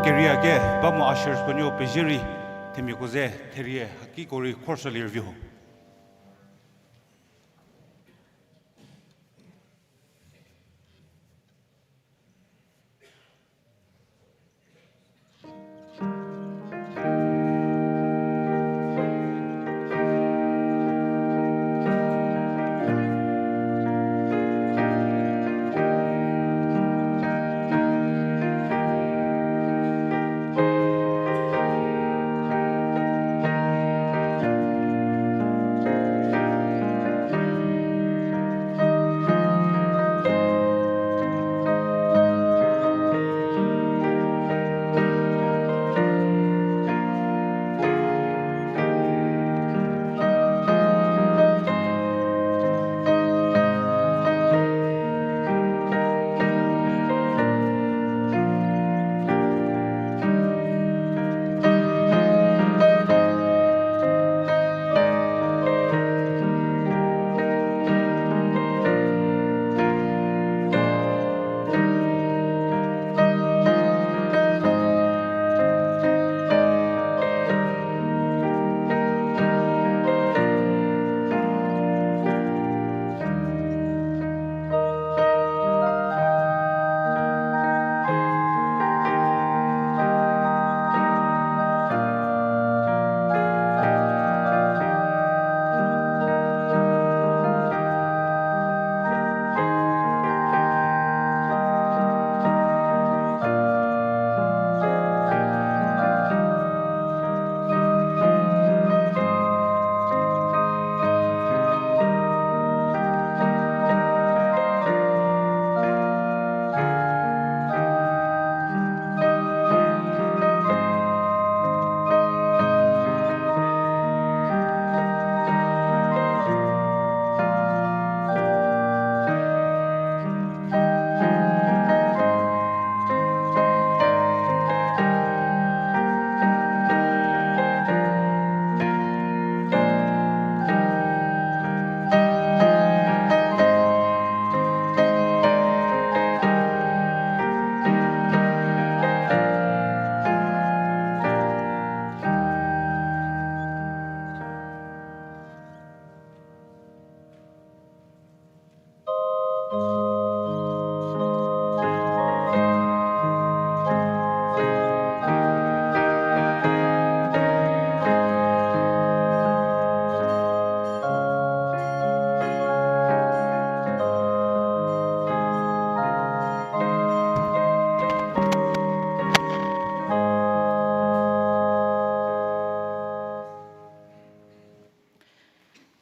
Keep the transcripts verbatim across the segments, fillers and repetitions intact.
Therie ke ba mo ushersko nuo pezie rei, themiako ze therie hakiko rei khorshülie rüvi ho.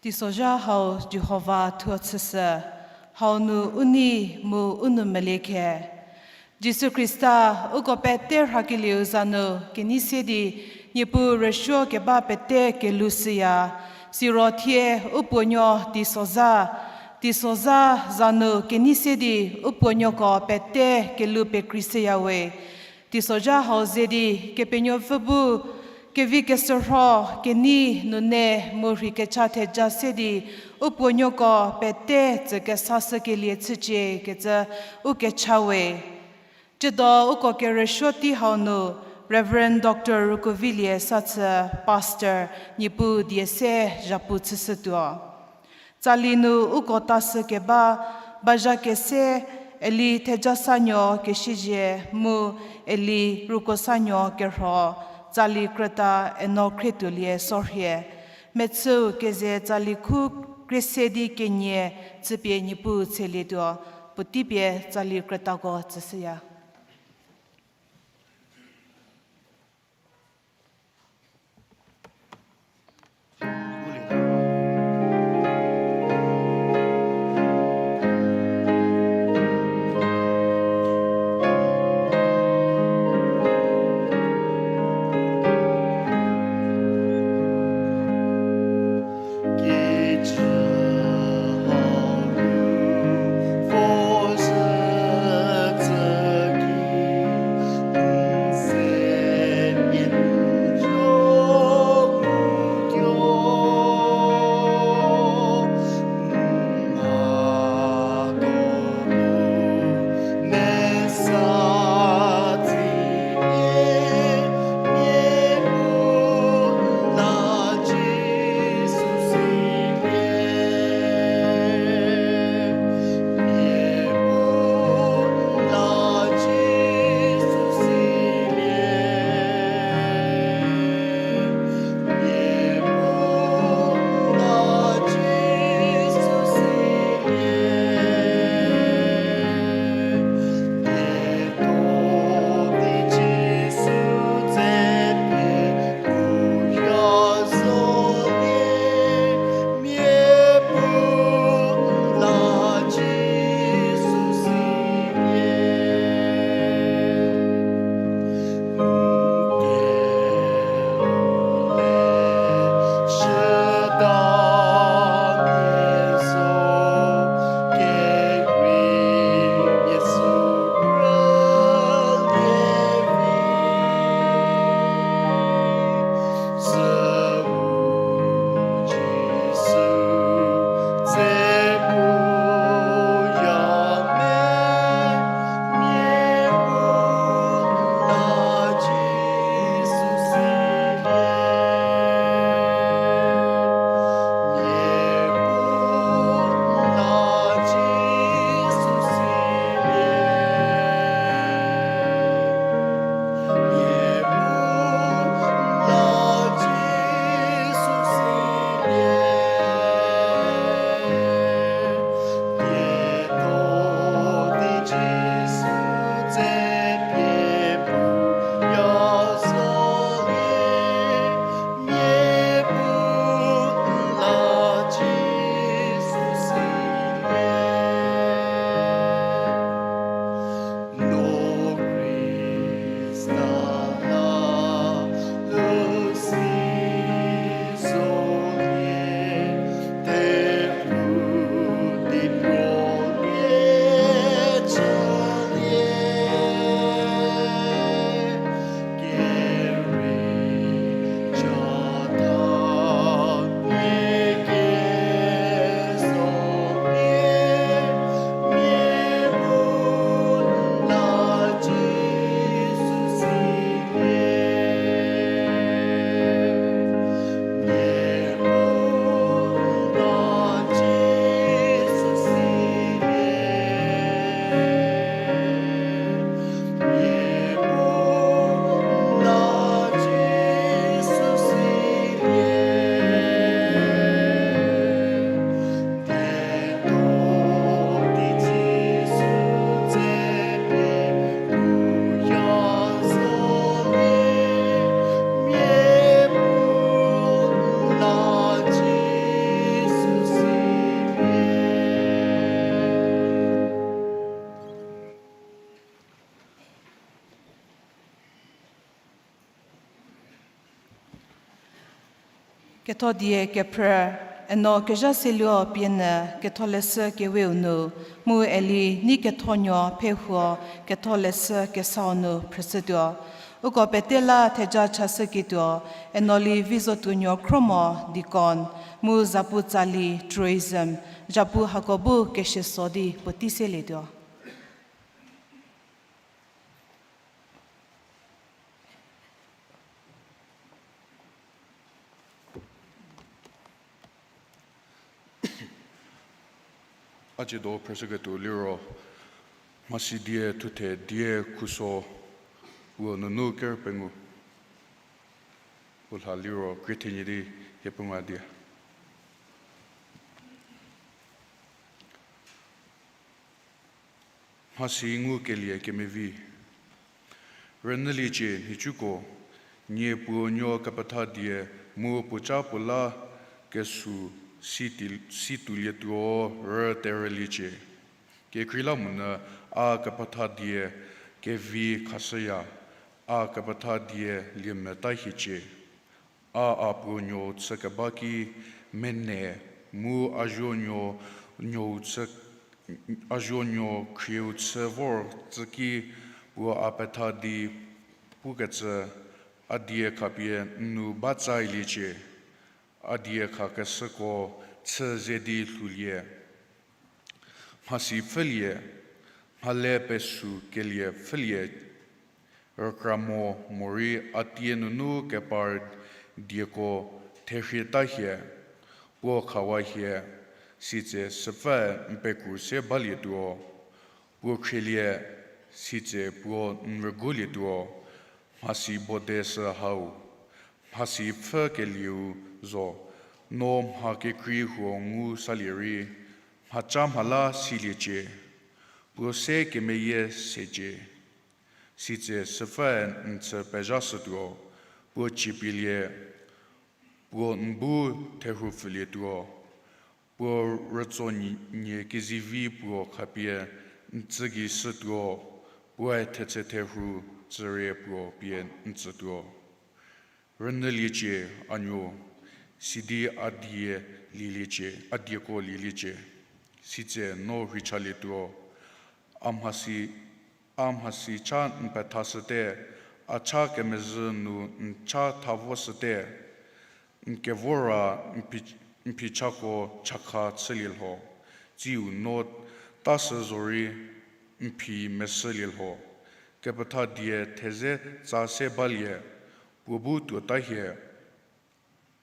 Teisozha hau Jihova thuo chüshü, hau nu u nei mu u nou mele khe. Jisu Khrista, uko pete rhakelieu za nu kenei se di, Niepuu rüsuo keba pete kelushüya, siro thie u puonuo teisozha, teisozha za nu kenei se di u puonuoko pete kelu pekreishüya we. Teisozha hau ze di Kepenuopfü bu kevi keshürho, kenei, nune mu rheikecha theja se di u puonuoko pete tsükesashü kelie chücie kecü u kecha we. Tsiedo uko kerüsuo tei hau nu Reverend Doctor Rukuvilie Sathü, Pastor, Niepuu die se zhapu chüshütuo. Tsali nu uko tashü keba, bazha kese, Eli Thejasanuo Kesiezhie mu Eli Rukosanuo Kerho, tsali krüta Eno Khrietuolie Sorhie, mechüu keze tsali khu krie se di kenie chüpie Niepuu tselietuo, puotei pie tsali krütako tsüshüya. Ketho die kephrü, eno kezha seluo pie nyü ketholeshü keweu nu, mu eli nei kethonuo phehuo ketholeshü kesau nu phrüshütuo. Uko pete la theja chashüketuo, eno li Vizotuonuo Khromo deacon, mu Zapu Tsali tourism, zhapu hako bu keshüso di puotei selietuo. A ciedo phrüshüketuo liro, mhasi die thuthe die khuso puo nunu ker pengou. Puo lha liro krie thenie di hie pengou die. Mhasi ngukelie kemevi. Rünyüliecie nhicuko, nie puo nuo kepetha die mu puoca puo la kesuo si tuolietuo rüterüliecie. Kekreilamonyü a kepetha die kevi khashüya, a kepetha die liemeta hiecie. A a puo nuou chükeba ki mene mu a zuo nuou, a zuo nuou khrieu chü vor tsü ki puo a petha di pukecü, a die khapie n nu ba tsailiecie, a die khakeshüko chü ze di lhoulie. Mhasi pfhülie, mhale pesuo kelie pfhülie, rükra mo morei a tie nunu kepar dieko therhieta hie, puo khawa hie, sitse süpfü n pekru se balietuo, puo khrielie, sitse puo n rügolietuo, mhasi bode sü hau, mhasi pfhükelieu zo, no mha kekrei huo ngu salie rei, mhaca mhala siliecie, puo se kemeyie secie, sitse süpfü n chü pezhashütuo, puo ciepielie, puo n bu therhu pfhülietuo, puo rütso nie kezivi puo khapie n tsü gei shütuo, puoe thetse therhu tsürie puo pie n tsütuo. Rünyüliecie a nuo, sidi a die, a dieko lieliecie, sitse no rheichalietuo, a mhasi, a mhasi cha n pethashüte, a cha kemezhü nu n cha thavoshüte, n kevor ra n phichako chakha chülie lho, tsiu no tasü zorei n phi meshülie lho. Kepetha die theze tsa se balie, puo bu tuota hie,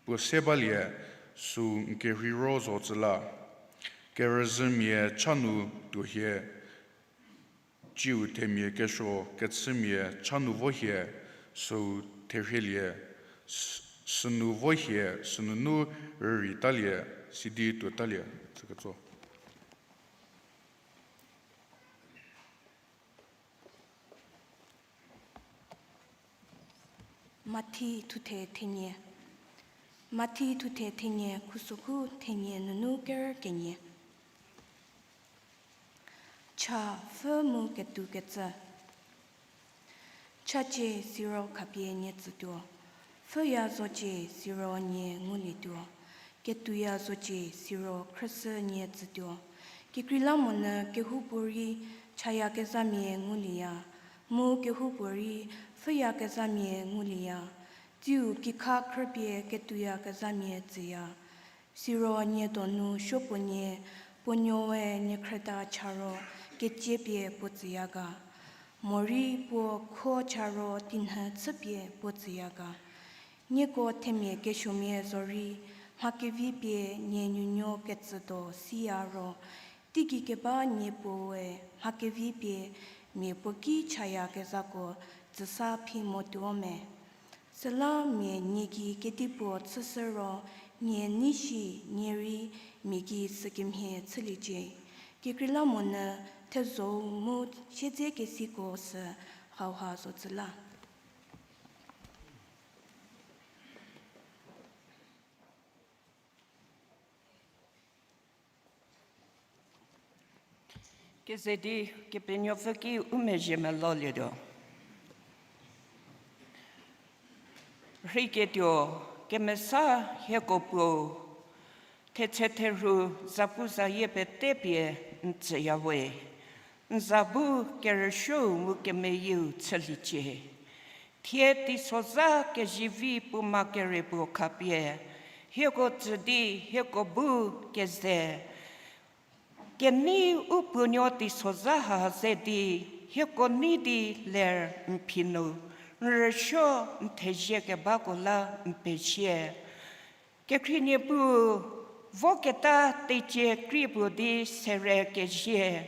puo se balie, süu n kerheiro zo tsü la. Kerüzhümia cha nu tuo hie, tsiu themia kesuo kechümia cha nu vo hie, süu therhielie, sünu vo hie, sünunu rürei talie, sidi tuotalie, chüketso. Mathi thuthe thenie. Mathi thuthe thenie, khusokhu thenie nunu ker kenie. Cha pfhü mu ketou kecü. Chacie siro khapie nie tsütuo, pfhüya zocie siro nie ngulietuo, ketouya zocie siro khrüshü nie tsütuo. Kekreilamonyü kehoupuorei chayakezhamia ngulieya, mu kehoupuorei pfhüyakezhamia ngulieya, tsiu kikha khrüpie ketouyakezhamia tsüya. Siro nie donu suopuonie, puo nuoe nie khrüta cha ro keciepie puo tsüya ga, morei puo kho cha ro tinhü chüpie puo tsüya ga. Nieko themia kesuomia zorei, mha kevi pie nie nuonuo ketsüdo siya ro, teigei keba niepuoe mha kevi pie mia puo ki chayakezhako tsüsa phi motuo me. Süla mia nie gei kedipuo chüshü ro, nie nei shi nie rei mia gei sükemhie chüliecie. Kekreilamonyü thezho-u mu siedzekesiko sü hauha zo tsü la. Keze di Kepenuopfü ki u mezhie melolietuo. Rheiketuo, Kemesa hieko Puo, thetse therhu zapuzayie pete pie n tsüya we. N za bu kerüsuou mu kemeyieu chüliecie. Thie teisozha kezivi puoma kere puo khapie hieko tsü di hieko bu keze kenei u puonuo teisozha ha ze di hieko nei di ler n phi nu n rüsuo n thezie kebako la n pezie. Kekhrie Niepuu, voketa teicie krie puo di sere kezie,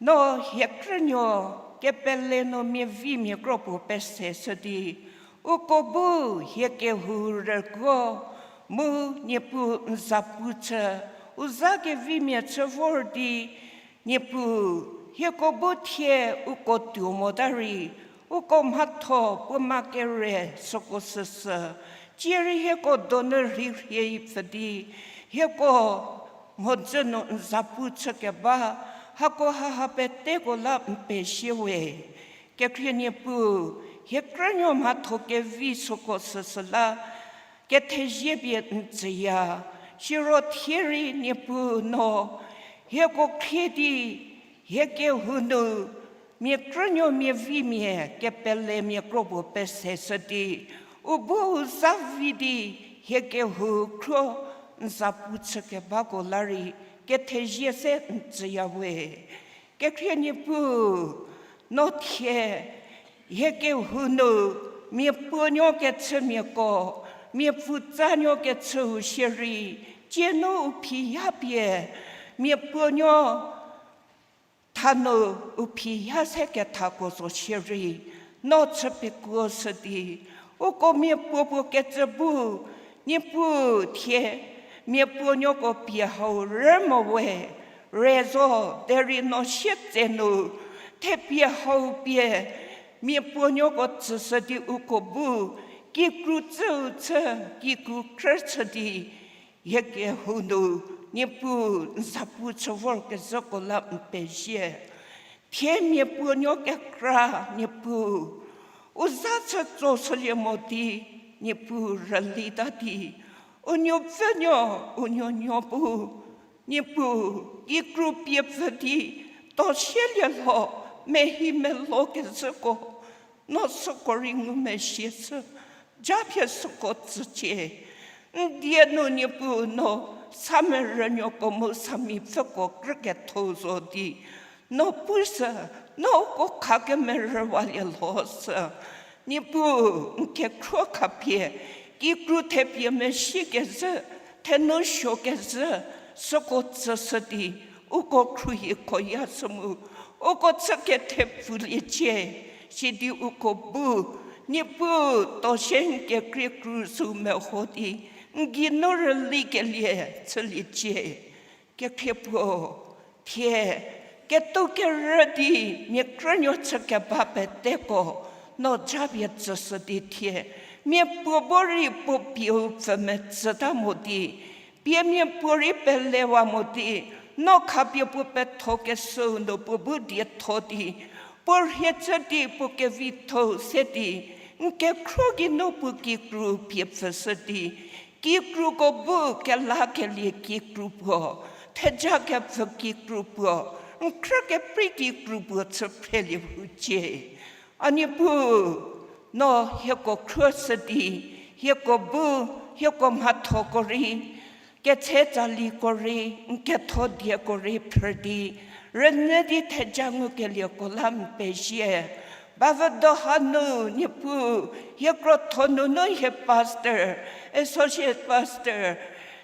no hie krünuo kepele nu miavimia kro puo pese shü di, uko bu hie kehou rüguo mu Niepuu n za pu chü, u za kevimia chü vor di, Niepuu, hieko bu thie uko tuo mota rei, uko mhatho puoma kere süko süsü, cie rei hieko donu rhirhie pfü di, hieko mhodzü nu n za pu chü keba, hako haha peteko la n pezie we. Kekhrie Niepuu, hie krünuo mhatho kevi süko süsü la kethezie pie n tsüya, siro thie rei Niepuu no hieko khrie di, hie kehou nu mia krünuo miavimia kepelemia kro puo pese shü di, u bu u za vi di, hie kehou khro n za pu chü kebako la rei kethezie se n tsüya we. Kekhrie Niepuu, no thie hie kehou nu mia puonuo kechümiako, mia pfutsanuo kechüu shierei, cie nu u phiya pie, mia puonuo thanu u phiya se kethako zo shierei, no chü pekuo shü di, uko mia puo puo kecü bu, Niepuu thie, mia puonuoko pie hau rü mo we, re zo, derei no sietse nu, thepie hau pie, mia puonuoko tsüshü di uko bu, kikru tsüu chü, kikru khrü chü di, hie kehou nu, Niepuu n za pu chü vorkezhüko la n pezie. Thie mia puonuo kekra, Niepuu, u za chü tsoshülie mo di, Niepuu rülita di, u nuopfünuo, u nuonuo bu, Niepuu, kikru pie pfü di, tosielie lho, mehi melo kezhüko, no süko rei ngumezhie shü, japie süko tsücie. N die nu Niepuu no, sa merünuoko mu sa mipfüko krü ketho zo di, no pushü, no uko kha kemerüwalie lho shü. Niepuu, n kekhruo khapie, kikru thepie mesi kezhü, thenu suo kezhü, süko tsüshü di, uko khruohikhoya shü mu, uko chü kethepfuliecie, sidi uko bu, Niepuu, tosie n kekrie kru sü meho di, n geinu rülikelie chüliecie. Kekhrie puo, thie, ketou kerü di mia krünuo chü keba peteko, no japie tsüshü di thie, mia puo bu rei puo pieu pfü metsüta mo di, pie mia puo rei pelewa mo di, no khapie puo pethokeshüu nu puo bu dietho di, puo rhie chü di puo kevitho-u se di, n kekhruo geinu puo kikru pie pfüshü di, kikruko bu kelakelie kikru puo, theja kepfü kikru puo, n khrü keprei kikru puo chü phrelie hucie. A Niepuu, no hieko khruoshü di, hieko bu, hieko mhathoko rei, ketse tsaliko rei, n ketho dieko rei phrü di, rünyü di theja ngukelieko la n pezie. Bavüdo hanu Niepuu, hie krotho nunu hie pastor, associate pastor,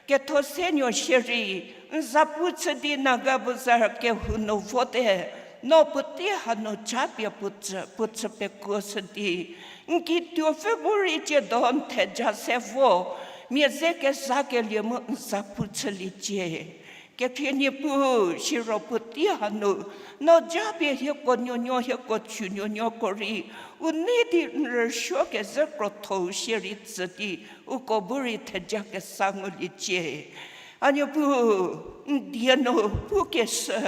ketho senuo shierei, n za pu chü di Naga Bazar kehou nu vote, no puotei hanu japie puo chü, puo chü pekuoshü di, n kituopfü bu rei tsiedo n theja se vo, mia ze kezakelie mu n za pu chüliecie. Kekhrie Niepuu, siro puotei hanu, no japie hieko nuonuo hieko chünuonuoko rei, u nei di n rüsuo kezhü krotho-u shierei tsü di, uko bu rei theja kesa nguliecie. A Niepuu, n die nu pukeshü,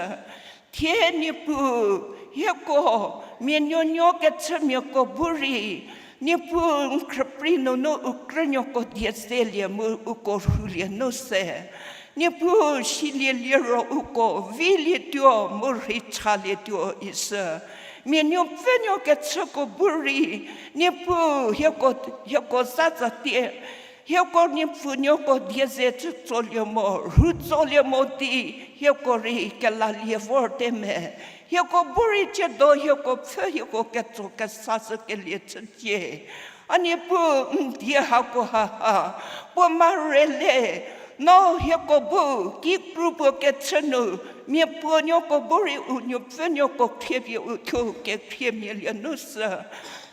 thie Niepuu, hieko, mia nuonuo kechümiako bu rei, Niepuu n khrüprei nunu u krünuoko die zelie mu uko rhulie nu se. Niepuu silie liro uko vilietuo mu rhei chalietuo isü. Mia nuopfünuo kechüko bu rei, Niepuu hieko, hieko zatsatie, hieko niepfunuoko die ze chütsolie mo, rhutsolie mo di, hieko rei kelalie vorte me. Hieko bu rei tsiedo hieko pfhü hieko ketso kesa shükelie chücie. A Niepuu n die hako haha, puo ma rele, no hieko bu, kikru puo kechü nu, miapuonuoko bu rei u nuopfünuoko khriepie u thuo kekhriemia lie nu sü.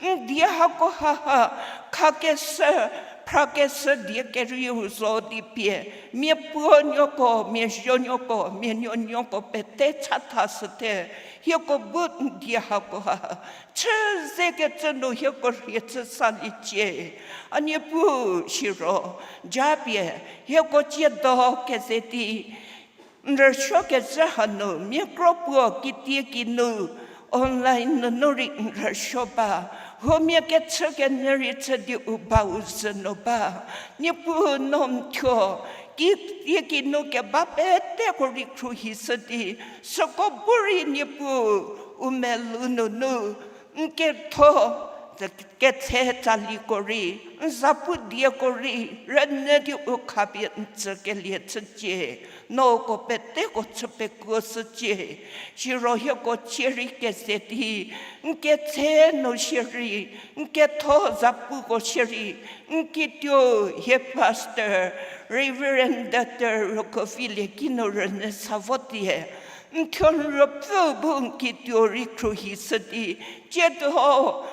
N die hako haha, khakeshü, phrakeshü die kerieu zo di pie, miapuonuoko, miazuonuoko, mianuonuoko pete chatha shüte, hieko bu n die hako haha. Chü zekecü nu hieko rhie chü saliecie. A Niepuu siro, japie, hieko tsiedo keze di, n rüsuokezhü hanu, miakro puo kitiekinu, online nunu rei n rüsuo ba, huomia kechü kenyü rei chü di u ba u zhü nu ba. Niepuu no n thuo, kitiekinu keba peteko rei khruohishü di, süko bu rei Niepuu, u melou nunu, n ketho, ketse tsaliko rei, n zapu dieko rei, rünyü di u khapie n tsükelie chücie, no uko peteko chü pekuo shücie, siro hieko cie rei keze di, n ketse nu shierei, n ketho zapuko shierei, n kituo hie pastor, Reverend Doctor Rokovilie kinu rünyü sa vo tie. N thuo n ruopfüu bu n kituo rei khruohishü di, tsiedo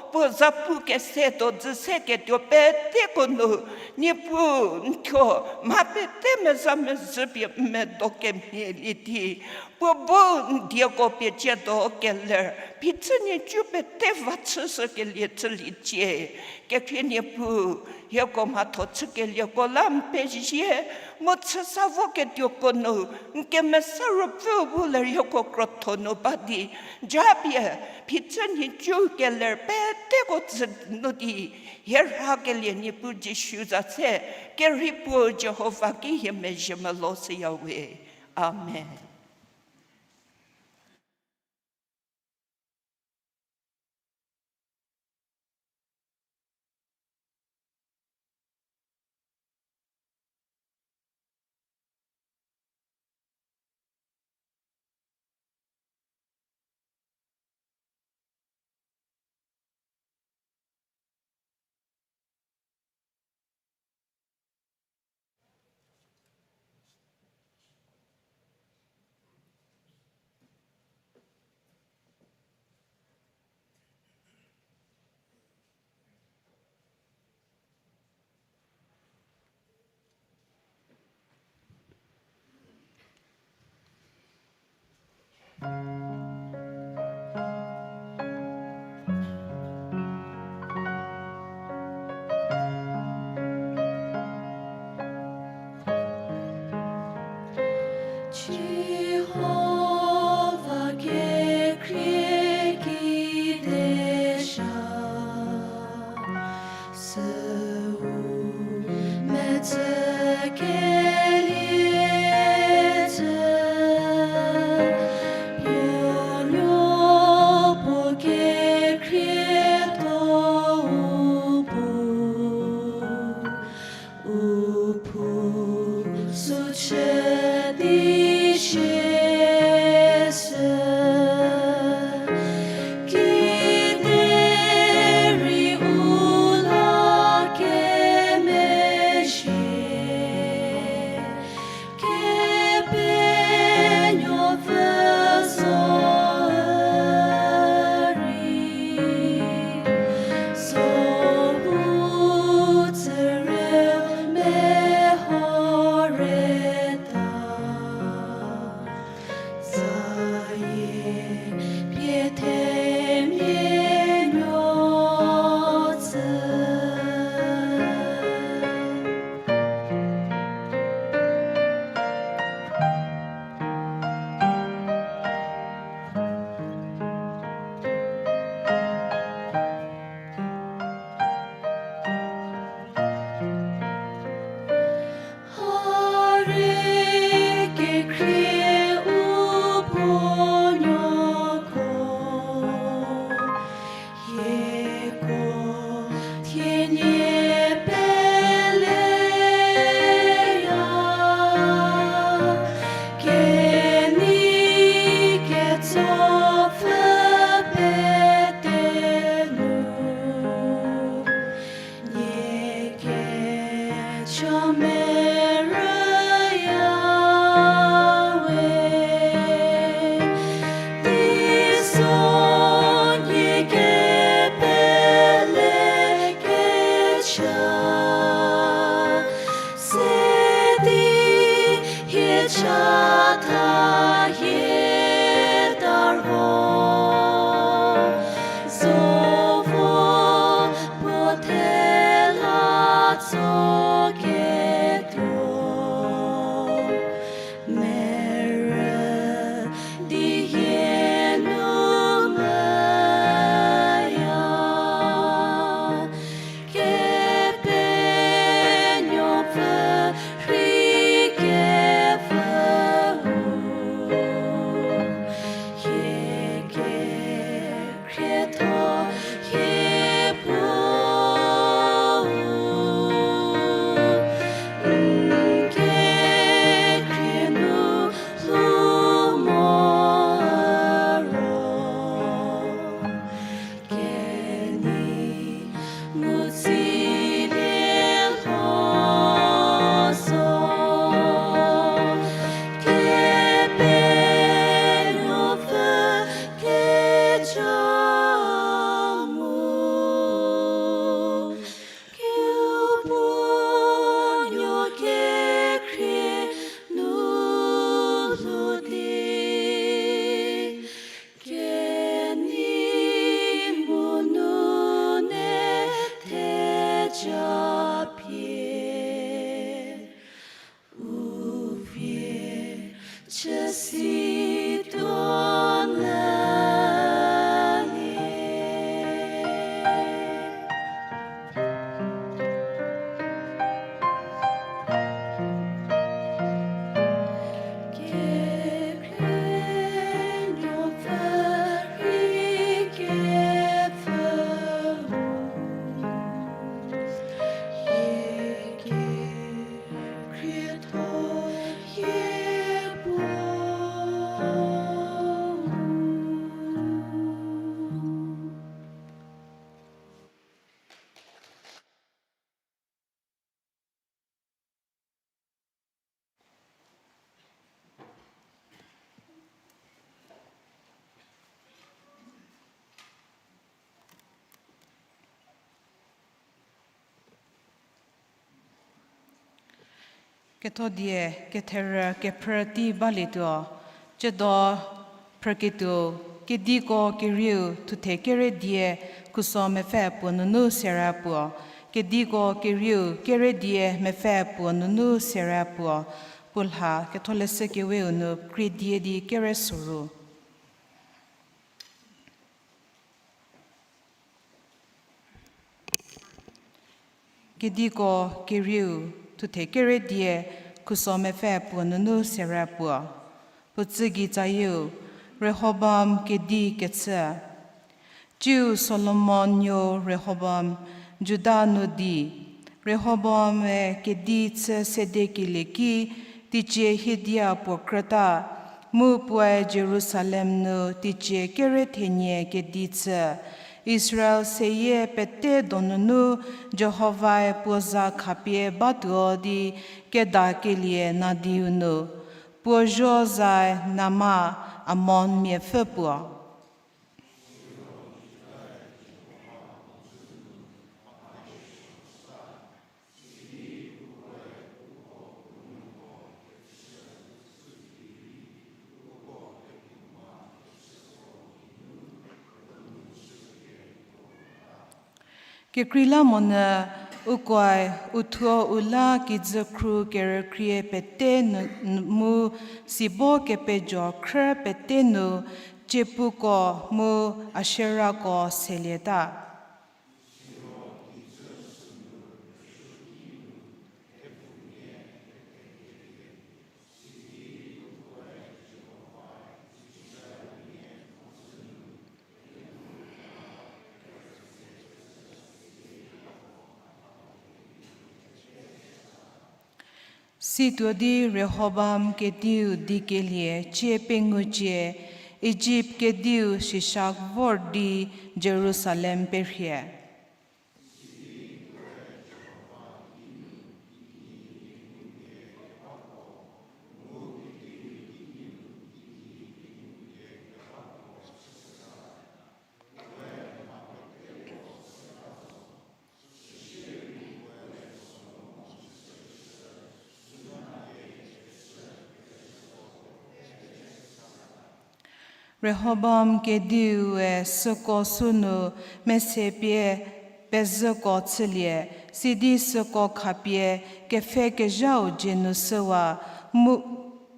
puo zapu kese do dzü se ketuo peteko nu, Niepuu n thuo mha pete meza mezhü pie n medo kemhielie di, puo bu n dieko pie tsiedo keler, phichü nhicu pete va chüshükelie chüliecie. Kekhrie Niepuu, hieko mhatho chükelieko la n pezie, mu chü sa vo ketuoko nu, n kemesa ruopfüu bu ler hieko krotho nu ba di, japie, phichü nhicu keler peteko tsü nu di, hie rhakelie Niepuu Jisu za se, kerhei puo Jihova ki hie mezhie melo shüyawe. Amen. Jihova kekhrie ki desha, süu metsükelie tsü, Kethodie ketherü kephrü tei balietuo. Tsiedo phrüketuo, kediko kerieu thuthe kere die khuso mepfü puo nunu sera puo. Kediko kerieu kere die mepfü puo nunu sera puo. Puo lha Ketholeshü Keweu nu krie die di kere soru. Kediko kerieu thuthe kere die khuso mepfü puo nunu sera puo. Puo tsü gei tsayieu, Rehoboam kedi kechü. Tsiu Solomon nuou Rehoboam, Juda nu di. Rehoboam-e kedi chü sedekelie ki, teicie hiedia puo krüta, mu puoe Jerusalem nu teicie kere thenie kedi chü. Israel seyie pete donunu Jihovae puo za khapie batuo di kedakelie Nadiu nu. Puo zuo zae Naama, Amon miapfü puo. Kekreilamonyü ukoe uthuo u la kijü khru kerükrie pete nu, nu mu sibo kepejo khrü pete nu tsiepuko mu Asherako selieta. Situo di Rehoboam kediu dikelie cie pengucie, Ijipt kediu Shishak vor di Jerusalem perhie. Rehoboam kediue süko sünu mese pie pezhüko chülie, sidi süko khapie kepfhekezhau dzie nu shüwa, mu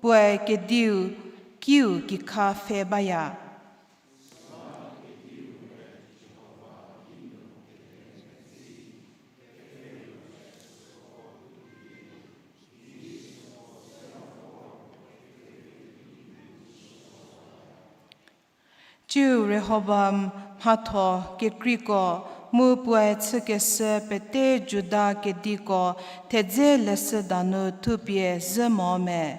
puoe kediu kiu kikha pfhe baya. Tsiu Rehoboam mhatho kekreiko mu puoe chükeshü pete Juda kediko thedze leshüda nu thupie zhü mo me.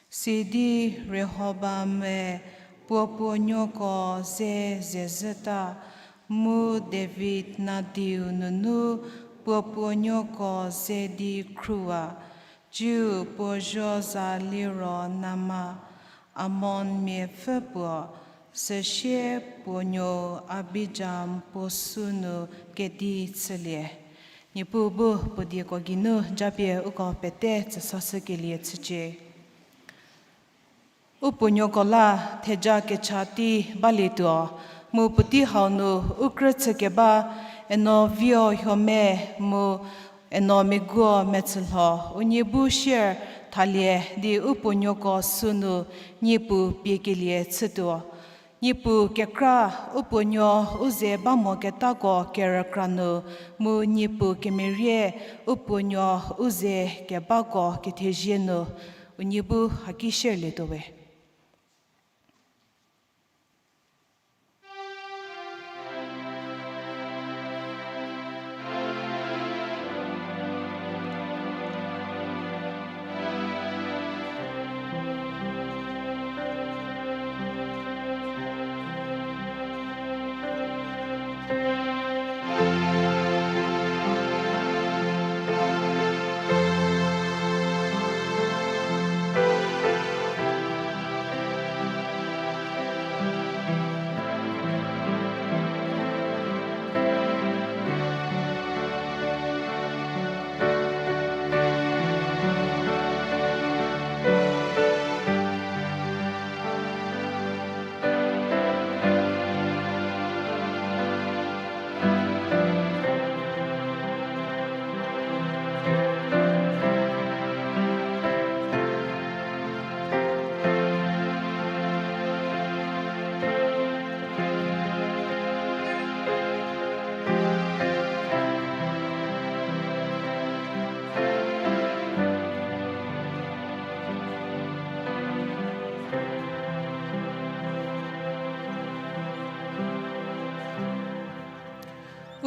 Sidi Rehoboam-e puo puo nuoko ze zezhüta, mu David nadiu nunu puo puo nuoko ze di khruwa, tsiu puo zuo za liro Naama, Amon miapfü puo, süsie puo nuou Abijam puo sünu kedi chülie. Niepuu bu puo dieko geinu japie uko pete tsüsashükelie chücie. U puo nuoko la theja kecha tei balietuo, mu puotei hau nu u krü chükeba Eno Vio Huome mu Eno Meguo Metsülho, unie bu share thalie di u puo nuoko sünu Niepuu piekelie chütuo. Niepuu kekra u puo nuo u ze ba moketako kerükra nu, mu Niepuu kemerie u puo nuo u ze kebako kethezie nu, unie bu haki share lietuo we.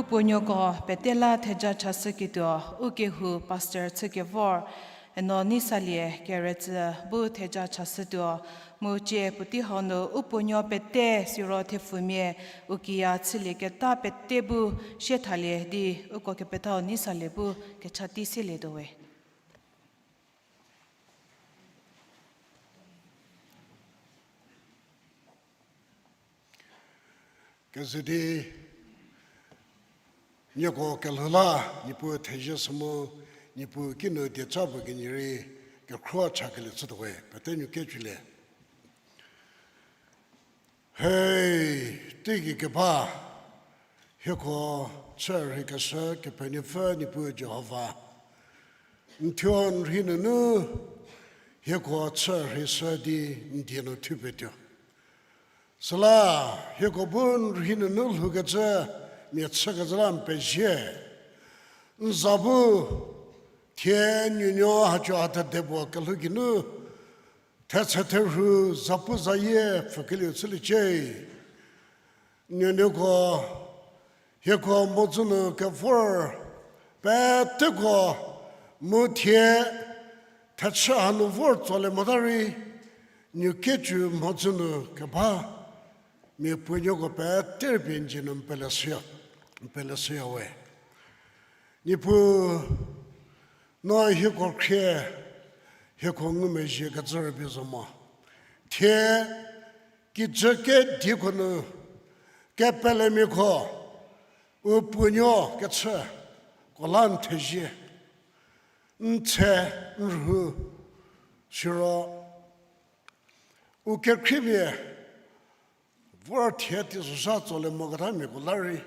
Puonuoko pete la theja chashüketuo, u kehou pastor chükevor, eno Neisalie Keretsü bu theja chashütuo, mu cie puotei hau nu u puonuo pete siro thepfumia u kiya chülieketa pete bu sie thalie di uko kepethau Neisalie bu kecha tei selietuo we. Kezedi, nieko kelhou la, Niepuu thezie sü mu, Niepuu kinu dieca puo kenie rei, kekhro chakelie chütuo we, pete nuo kecülie. Hei, teigei keba, hieko chü rheikeshü Kepenuopfü Niepuu Jihova. N thuo n rhei nunu, hieko chü rheishü di n die nu thupetuo. Süla, hieko bu n rhei nunu lhoukecü, mia chükecü la n pezie. N za bu, thie nuonuo haco ha thede puo kelhou geinu, thetse therhu zapu zayie pfükelieu chüliecie. Nuonuoko, hieko mhodzü nu kevor, peteko, mu thie, thechü hanu vor tsolie mota rei, nuo kecü mhodzü nu keba, mia puonuoko pete rei pie n dzie nu n pele shüya, n pele shüya we. Niepuu, no hieko khrie, hieko ngumezhiekecü rübei zo mo. Thie, kijü kedieko nu, kepelemiako, u puonuo kechüko la n thezie, n tse, n rhu, siro, u kekhriepie, vor thie teisozha tsolie moketamiako la rei,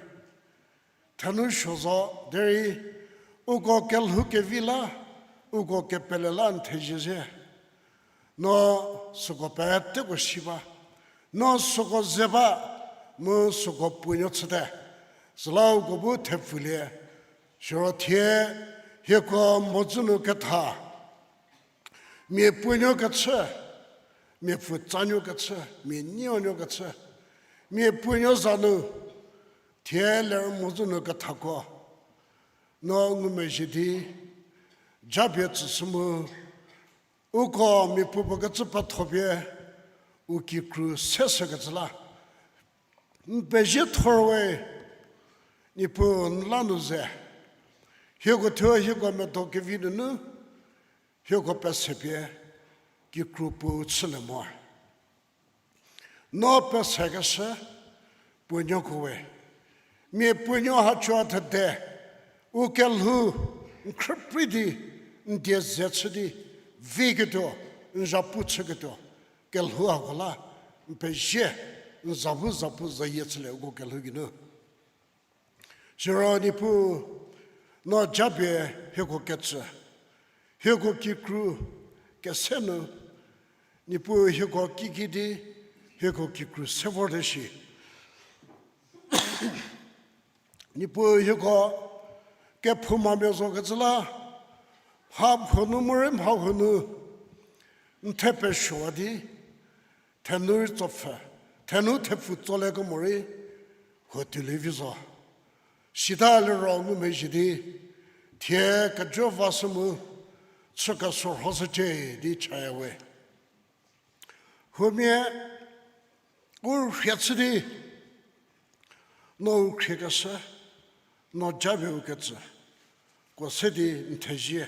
thenu suo zo derei, uko kelhou kevi la, uko kepele la n thezie ze. No süko peteko si ba, no süko ze ba, mu süko puonuo chüte, süla uko bu thepfulie, siro thie, hieko mhodzü nu ketha, mia puonuo kechü, mia pfutsanuo kechü, mia nieunuo kechü, mia puonuo za nu, thie ler mhodzü nu kethako, no ngumezhie di, japie tsüshü mu, uko mia puopuo kecü petho pie, u kikru seshükecü la n pezie thor we, Niepuu n la nu ze, hieko thuo hieko medo kevi nunu, hieko pesepie, kikru puo chülie mo. No pesekeshü, puonuoko we. Mia puonuo haco thede, u kelhou, n khrüprei di, n die ze chü di, viketuo, n zhapu chüketuo, kelhou hako la, n pezie, n za bu zapu zayie chülie uko kelhou geinu. Siro Niepuu, no japie hieko ketsü, hieko kikru kese nu, Niepuu hieko kiki di, hieko kikru se vorte shi. Niepuu hieko kephoumamia zokecü la, mha huo nu morei mha huo nu, n the pesuowa di, thenu rei tsopfü, thenu thepfu tsolie kemo rei, huo tuolie vi zo. Sita liro ngumezhie di, thie kejo vashü mu, chü kesorhoshücie di chaya we. Huomia, u rhie chü di, no u khriekeshü, no japie u ketsü, ko se di n thezie.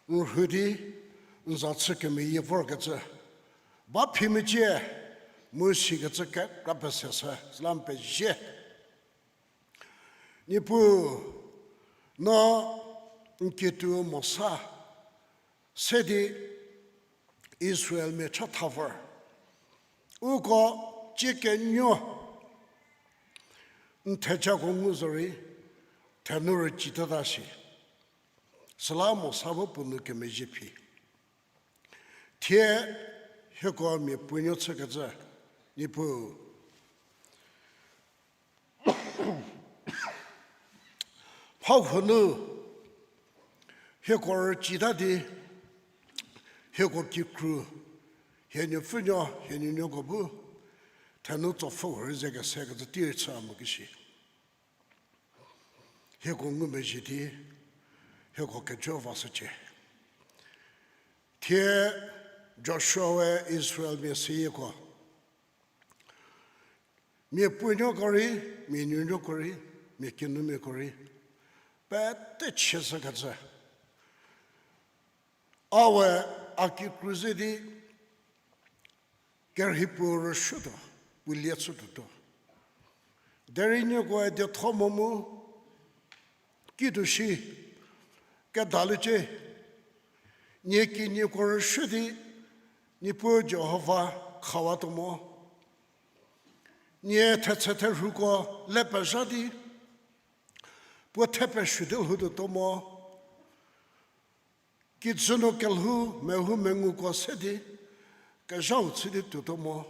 N rhu di, n za chü kemeyie vorkecü, ba phi mecie, mu sikecü kekra peseshü, süla n pezie. Niepuu, no n kituo Mosa, se di Israelmia chatha vor. Uko ciekenuo n thejako ngu zorei, thenu rücitata shi. Süla Mosa bu puo nou kemezhie phi. Thie hieko mia puonuo chükecü, Niepuu. Mha huo nu, hieko rücita di, hieko kikru, hie nuopfünuo, hie nuonuoko bu, thenu tsopfhü hurei ze kese kecü tei rei chü a mo ki shi. Hieko ngumezhie di, hieko kejo vashücie. Thie Joshua-e Israelmia seyieko, mia puonuoko rei, mia nuonuoko rei, mia kinumiako rei, pete chie shükecü. A we a kikru ze di, kerhei puo rüshütuo, puo lie chütuotuo. Derei niekoe dietho mo mu, kituo shi, kedaliecie, nie kinieko rüshü di, Niepuu Jihova khawatuo mo. Nie thetse therhuko le pezha di, puo thepesuo di lhoutuotuo mo. Kijü nu kelhou mehou menguko se di, kezhau chü di tuotuo mo.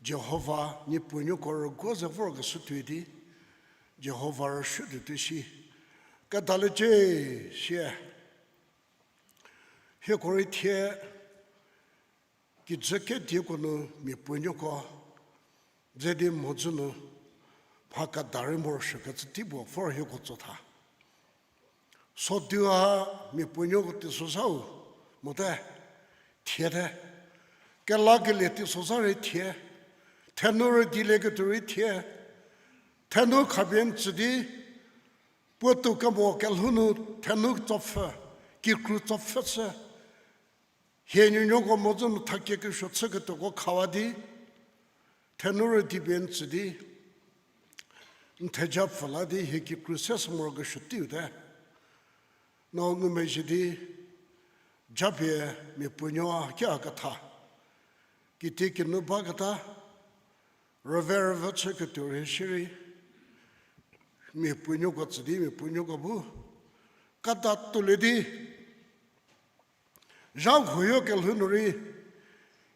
Jihova nie puonuoko rüguo ze vorkeshü tuoi di, Jihova rüshütuo tuo shi, kedaliecie sie. Hieko rei thie, kijü kedieko nu mia puonuoko, ze di mhodzü nu, mha keda rei morosuokecü tei puo vor hieko tsotha. Sodu ha mia puonuoko teisozhau, mote, thiete. Kelakelie teisozha rei thie. Thenu rüdilieketuo rei thie. Thenu khapie n tsü di, puotou kemo kelhou nu thenu tsopfhü, kikru tsopfhü chü. Hie nuonuoko mhodzü nu thakie kesuo chüketuoko khawa di, thenu rüdipie n tsü di, n theja pfü la di hie kikru se sü morokesuo teiu te. No ngumezhie di, japie mia puonuo ki a ketha, kitiekinu baketa, rüve rüve chüketuo rei shierei, mia puonuoko tsü di mia puonuoko bu, kata tuolie di, zha huoyo kelhou nu rei,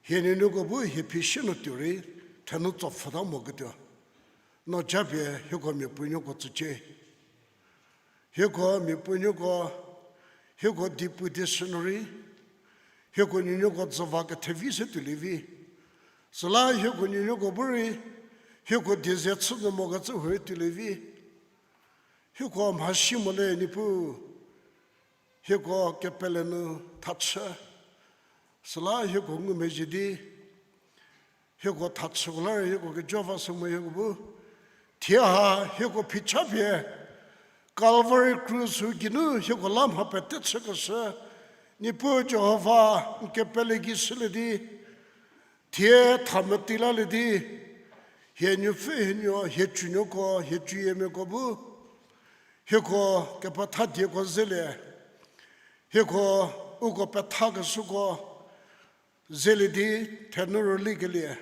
hie nuonuoko bu hie phishi nu tuo rei, thenu tsopfhüta moketuo. No japie hieko mia puonuoko tsücie. Hieko mia puonuoko, hieko dipu di sü nu rei, hieko nuonuoko dzüva kethevi se tuolie vi. Süla hieko nuonuoko bu rei, hieko die ze chü nu mokecü huorei tuolie vi. Hieko mhasi mo le Niepuu, hieko kepele nu thachü. Süla hieko ngumezhie di, hieko thachüko la rei hieko kejo vashü mo hieko bu. Thie ha hieko phicha pie, Calvary krus-u geinu hieko la mha pete chükeshü, Niepuu Jihova n kepele gei shülie di, thie tha meti lalie di, hie nuopfü hie nuo, hie cünuoko, hie cüyiemiako bu, hieko kepetha dieko zelie, hieko uko pethakeshüko zelie di, thenu rülikelie,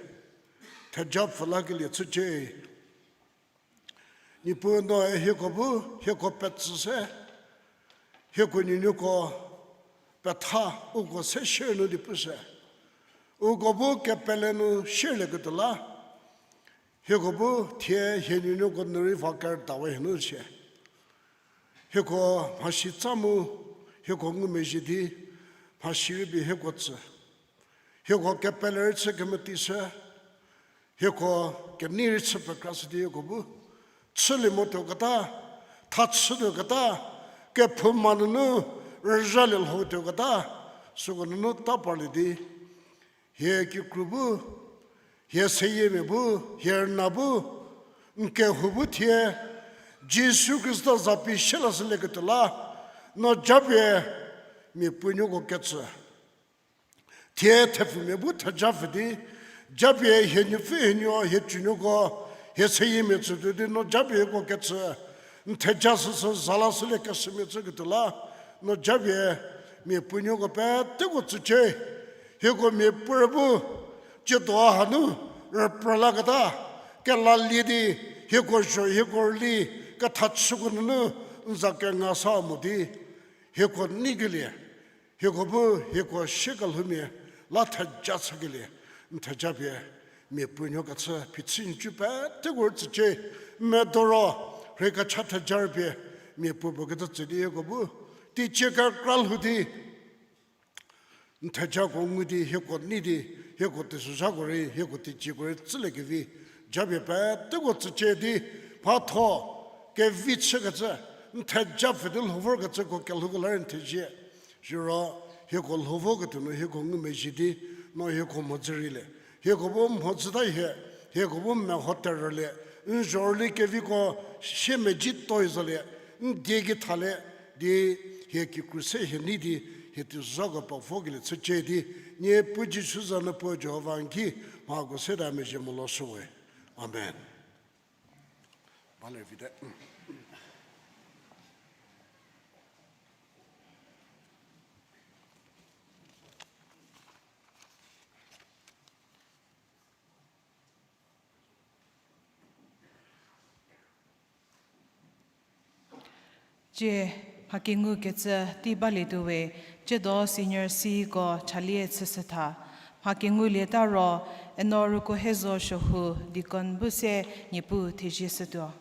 theja pfü lakelie chücie. Niepuu noe hieko bu, hieko petsü se, hieko nuonuoko petha uko se share nu di pushü. Uko bu kepele nu sharelieketuo la, hieko bu thie hie nuonuoko nu rei va kerdawe hie nu shie. Hieko mhasi tsa mu, hieko ngumezhie di, mhasi rei pie hieko tsü. Hieko kepele rei chü kemeti shü, hieko kenei rei chü pekrashü di hieko bu, chülie motuoketa, thachütuoketa, kephouma nunu rüzhalie lhoutuoketa, süko nunu ta parlie di, hie kikru bu, hie seyiemia bu, hie rüna bu, n kehou bu thie, Jisu Khrista za pie shie lashülieketuo la, no japie, mia puonuoko ketsü. Thie thepfumia bu theja pfü di, japie hie nuopfü hie nuo, hie cünuoko, hie seyiemia tsütuo di no japie hieko ketsü, n theja süsü za lashülie keshümia tsüketuo la, no japie mia puonuoko peteko tsücie, hieko miapuorei bu, tsiedo hanu, rüprü laketa, kelalie di, hieko zho hieko rüli, kethachüko nunu, n za kenga sa mo di, hieko neikelie, hieko bu hieko shiekelhoumia la theja chükelie, n theja pie, mia puonuo kechü phichü nhicu peteko rei tsücie, medo ro, rei kecha theja rei pie, mia puo puo kecü tsü di hieko bu, teicie kekra lhou di, n thejako ngu di hieko nei di, hieko teisozhako rei, hieko teicieko rei tsüliekevi, japie peteko tsücie di, mhatho, kevi chükecü, n theja pfhe di lhou vorkecüko kelhouko la rei n thezie. Siro, hieko lhou voketuo nu hieko ngumezhie di, no hieko mhodzü rei le. Hieko bu mhodzüta hie, hieko bu meho terülie, n zhorüli keviko siemedzi toi zolie, n die ki thalie, di hie kikru se hie nei di, hie teisozhako pevokelie chücie di, Niepuu Jisu za nu puo Jihova n ki, mhako se ta mezhie mo lo shüwe. Amen. Ba le vite. Cie, mha kengukecü tei balietuo we, Ciedo Senior Cko chalie chüshütha. Mha kengulieta ro, Eno Rükohezo Suohu deacon bu se Niepuu thezieshütuo.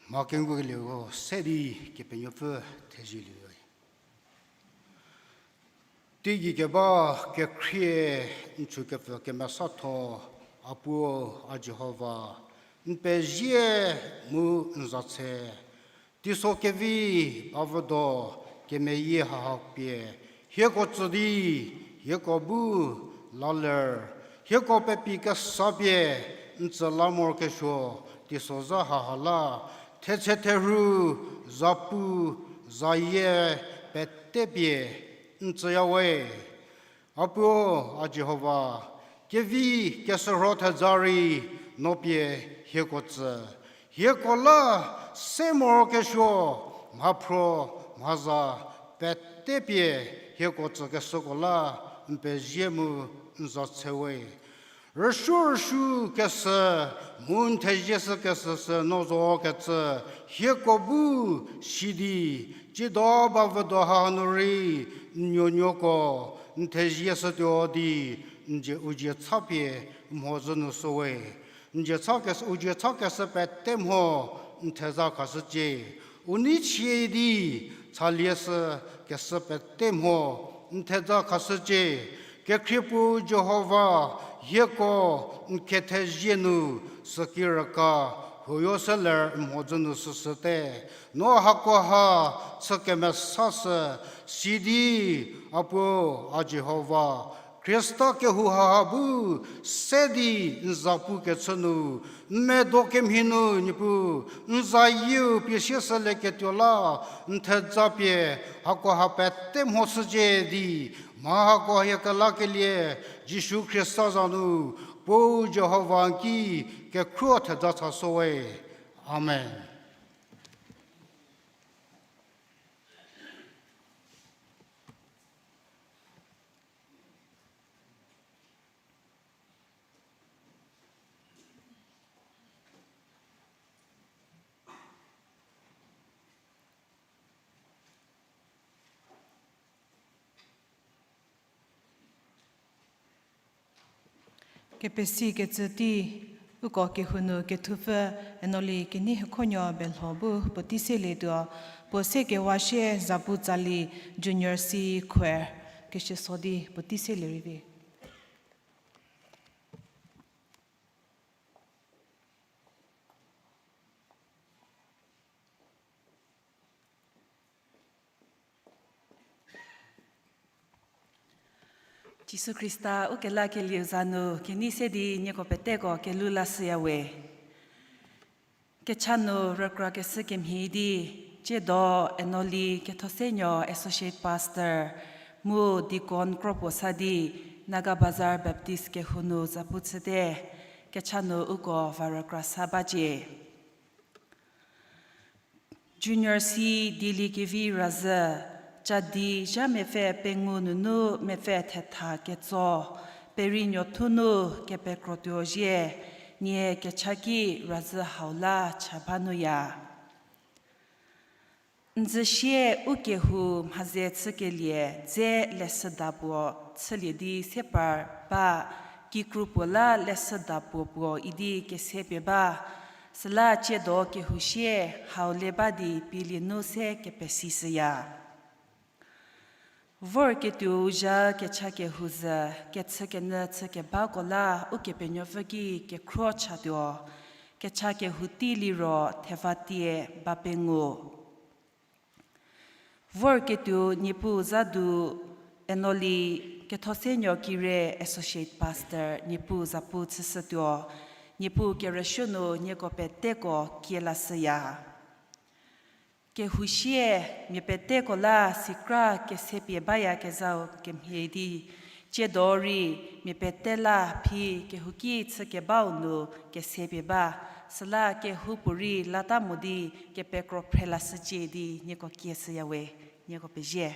Mha kengukelieko se di Kepenuopfü thezielietuo. Teigei keba kekhrie n chükepfü kemesatho, a Puo, a Jihova, n pezie mu n za tshe, teiso kevi bavüdo kemeyie haha pie, hieko tsü di, hieko bu la ler, hieko pepi kesa pie, n tsü la morokesuo, teisozha haha la, thetse therhu, zapu, zayie, pete pie, n tsüya we. A Puo, a Jihova, kevi keshürho theza rei no pie hieko tsü, Hieko la se morokesuo, mhaphro, mhaza, pete pie hieko tsükeshüko la n pezie mu n za tse we. Rüsuo rüsuo kesü, mu n thezie shü kesü sü no zo kecü, hieko bu si di, tsiedo ba vüdo hanu rei, n nuonuoko, n thezie shütuo di, n dzie u dzie cha pie, mhodzü nu shü we. N dzie cha kes-, u dzie cha kesü pete mho, n theza khashücie. U nei chie di, chalie shü kesü pete mho, n theza khashücie. Kekhrie puo Jihova, hieko n kethezie nu süki rüka, huoyo seler mhodzü nu süshüte. No hakoha chü kemesashü, sidi, a puo, a Jihova, Khrista kehou haha bu se di n za pukecü nu, n medo kemhie nu Niepuu, n zayieu pie sieshülieketuo la, n theza pie, hakoha pete mhoshücie di, mha hako hie kelakelie, Jisu Khrista za nu, Puo Jihova n ki kekhruo theza chashü we. Amen. Kepesikecü tei, uko kehou nu kethupfü Enoli Kenei Hekhonuo Belho bu puotei selietuo, puo se kewa sie zapu tsali Junior C Choir, keshüso di puotei selie rei vi. Jisu Khrista ukelakelieu za nu kenei se di nieko peteko kelhou lashüya we. Kecha nu rükrakeshü kemhie di, tsiedo Enoli Kethosenuo Associate Pastor mu Deacon kropuo sa di Naga Bazar Baptist kehou nu zapu chüte, kecha nu uko va rükra sa bacie. Junior C Dieliekevi Razhü, cadi zha mepfü pengou nunu mepfü thetha ketso, perinuo thu nu kepekrotuo zhie, nie kecha ki razhü hau la cha ba nuya. N zhü sie u kehou mhaze chükelie dze leshüda puo chülie di se par ba, kikru puo la leshüda puo puo idi kese pie ba, süla tsiedo kehou sie hau le ba di pielie nu se kepesishüya. Vorketuou zha kecha kehou zhü, kechükenyü chükebako la Ukepenuopfü ki kekhruo chatuo, kecha kehou tei liro theva tie ba pengou. Vorketuo Niepuu za du Enoli Kethosenuo Kire Associate Pastor Niepuu zapu chüshütuo, Niepuu kerüsuo nu nieko peteko kie lashüya. Kehou sie mia peteko la sikra kese pie bayakezhau kemhie di, tsiedo rei mia pete la phi kehouki chükebau nu kese pie ba, süla kehoupuorei lata mo di kepekro phre lashücie di nieko kieshüya we, nieko pezie.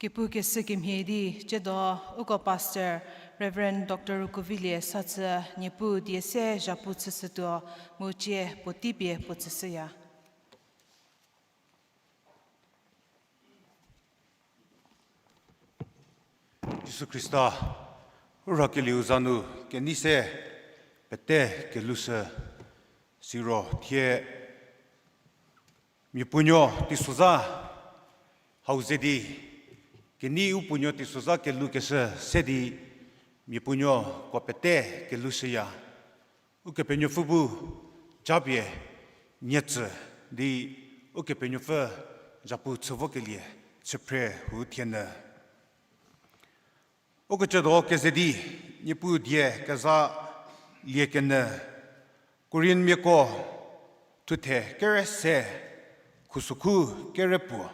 Niepuu keshü kemhie di, tsiedo uko Pastor Reverend Doctor Rukuvilie Satsü Niepuu die se zhapu chüshütuo, mu tsie puotei pie puo tsüshüya. Jisu Khrista, u rhakelieu za nu kenei se pete kelhushü siro thie miapuonuo teisozha hau ze di, kenei u puonuo teisozha kelhoukeshü se di, miapuonuoko pete kelhushüya. Ukepenuopfü bu japie nie tsü di, Ukepenuopfü zhapu chü vokelie chüphre hu thienyü. Uko tsiedo keze di, Niepuu die keza liekenyü, Korinthmiako thuthe kere se, khusokhu kere puo.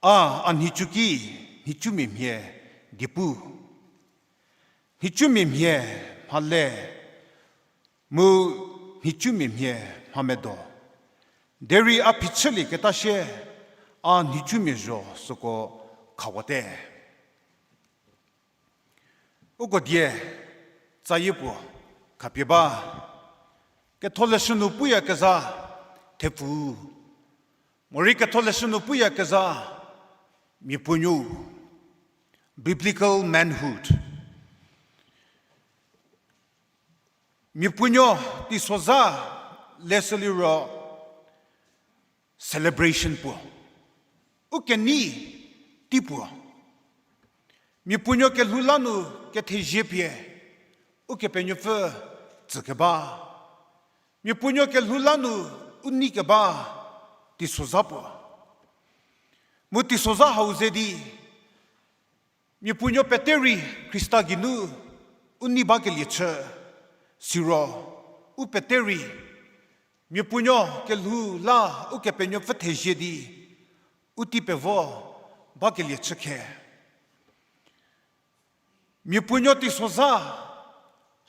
A, a nhicu ki, nhicumia mhie diepu. Nhicumia mhie mhale, mu nhicumia mhie mhamedo. Derei a phichülieketa sie, a nhicumia zho süko khawate. Uko die tsayie puo khapie ba, Ketholeshü nu puyakezha thepfu, morei Ketholeshü nu puyakezha miapuonuo, biblical manhood. Miapuonuo teisozha leshü liro celebration puo, u kenei tei puo. Miapuonuo kelhou la nu kethezie pie Ukepenuopfü tsükeba, miapuonuo kelhou la nu u nei keba teisozha puo. Mu teisozha hau ze di, miapuonuo pete rei Khrista geinu u nei bakelie chü, siro u pete rei miapuonuo kelhou la Ukepenuopfü thezie di u tei pevo bakelie chü khe. Miapuonuo teisozha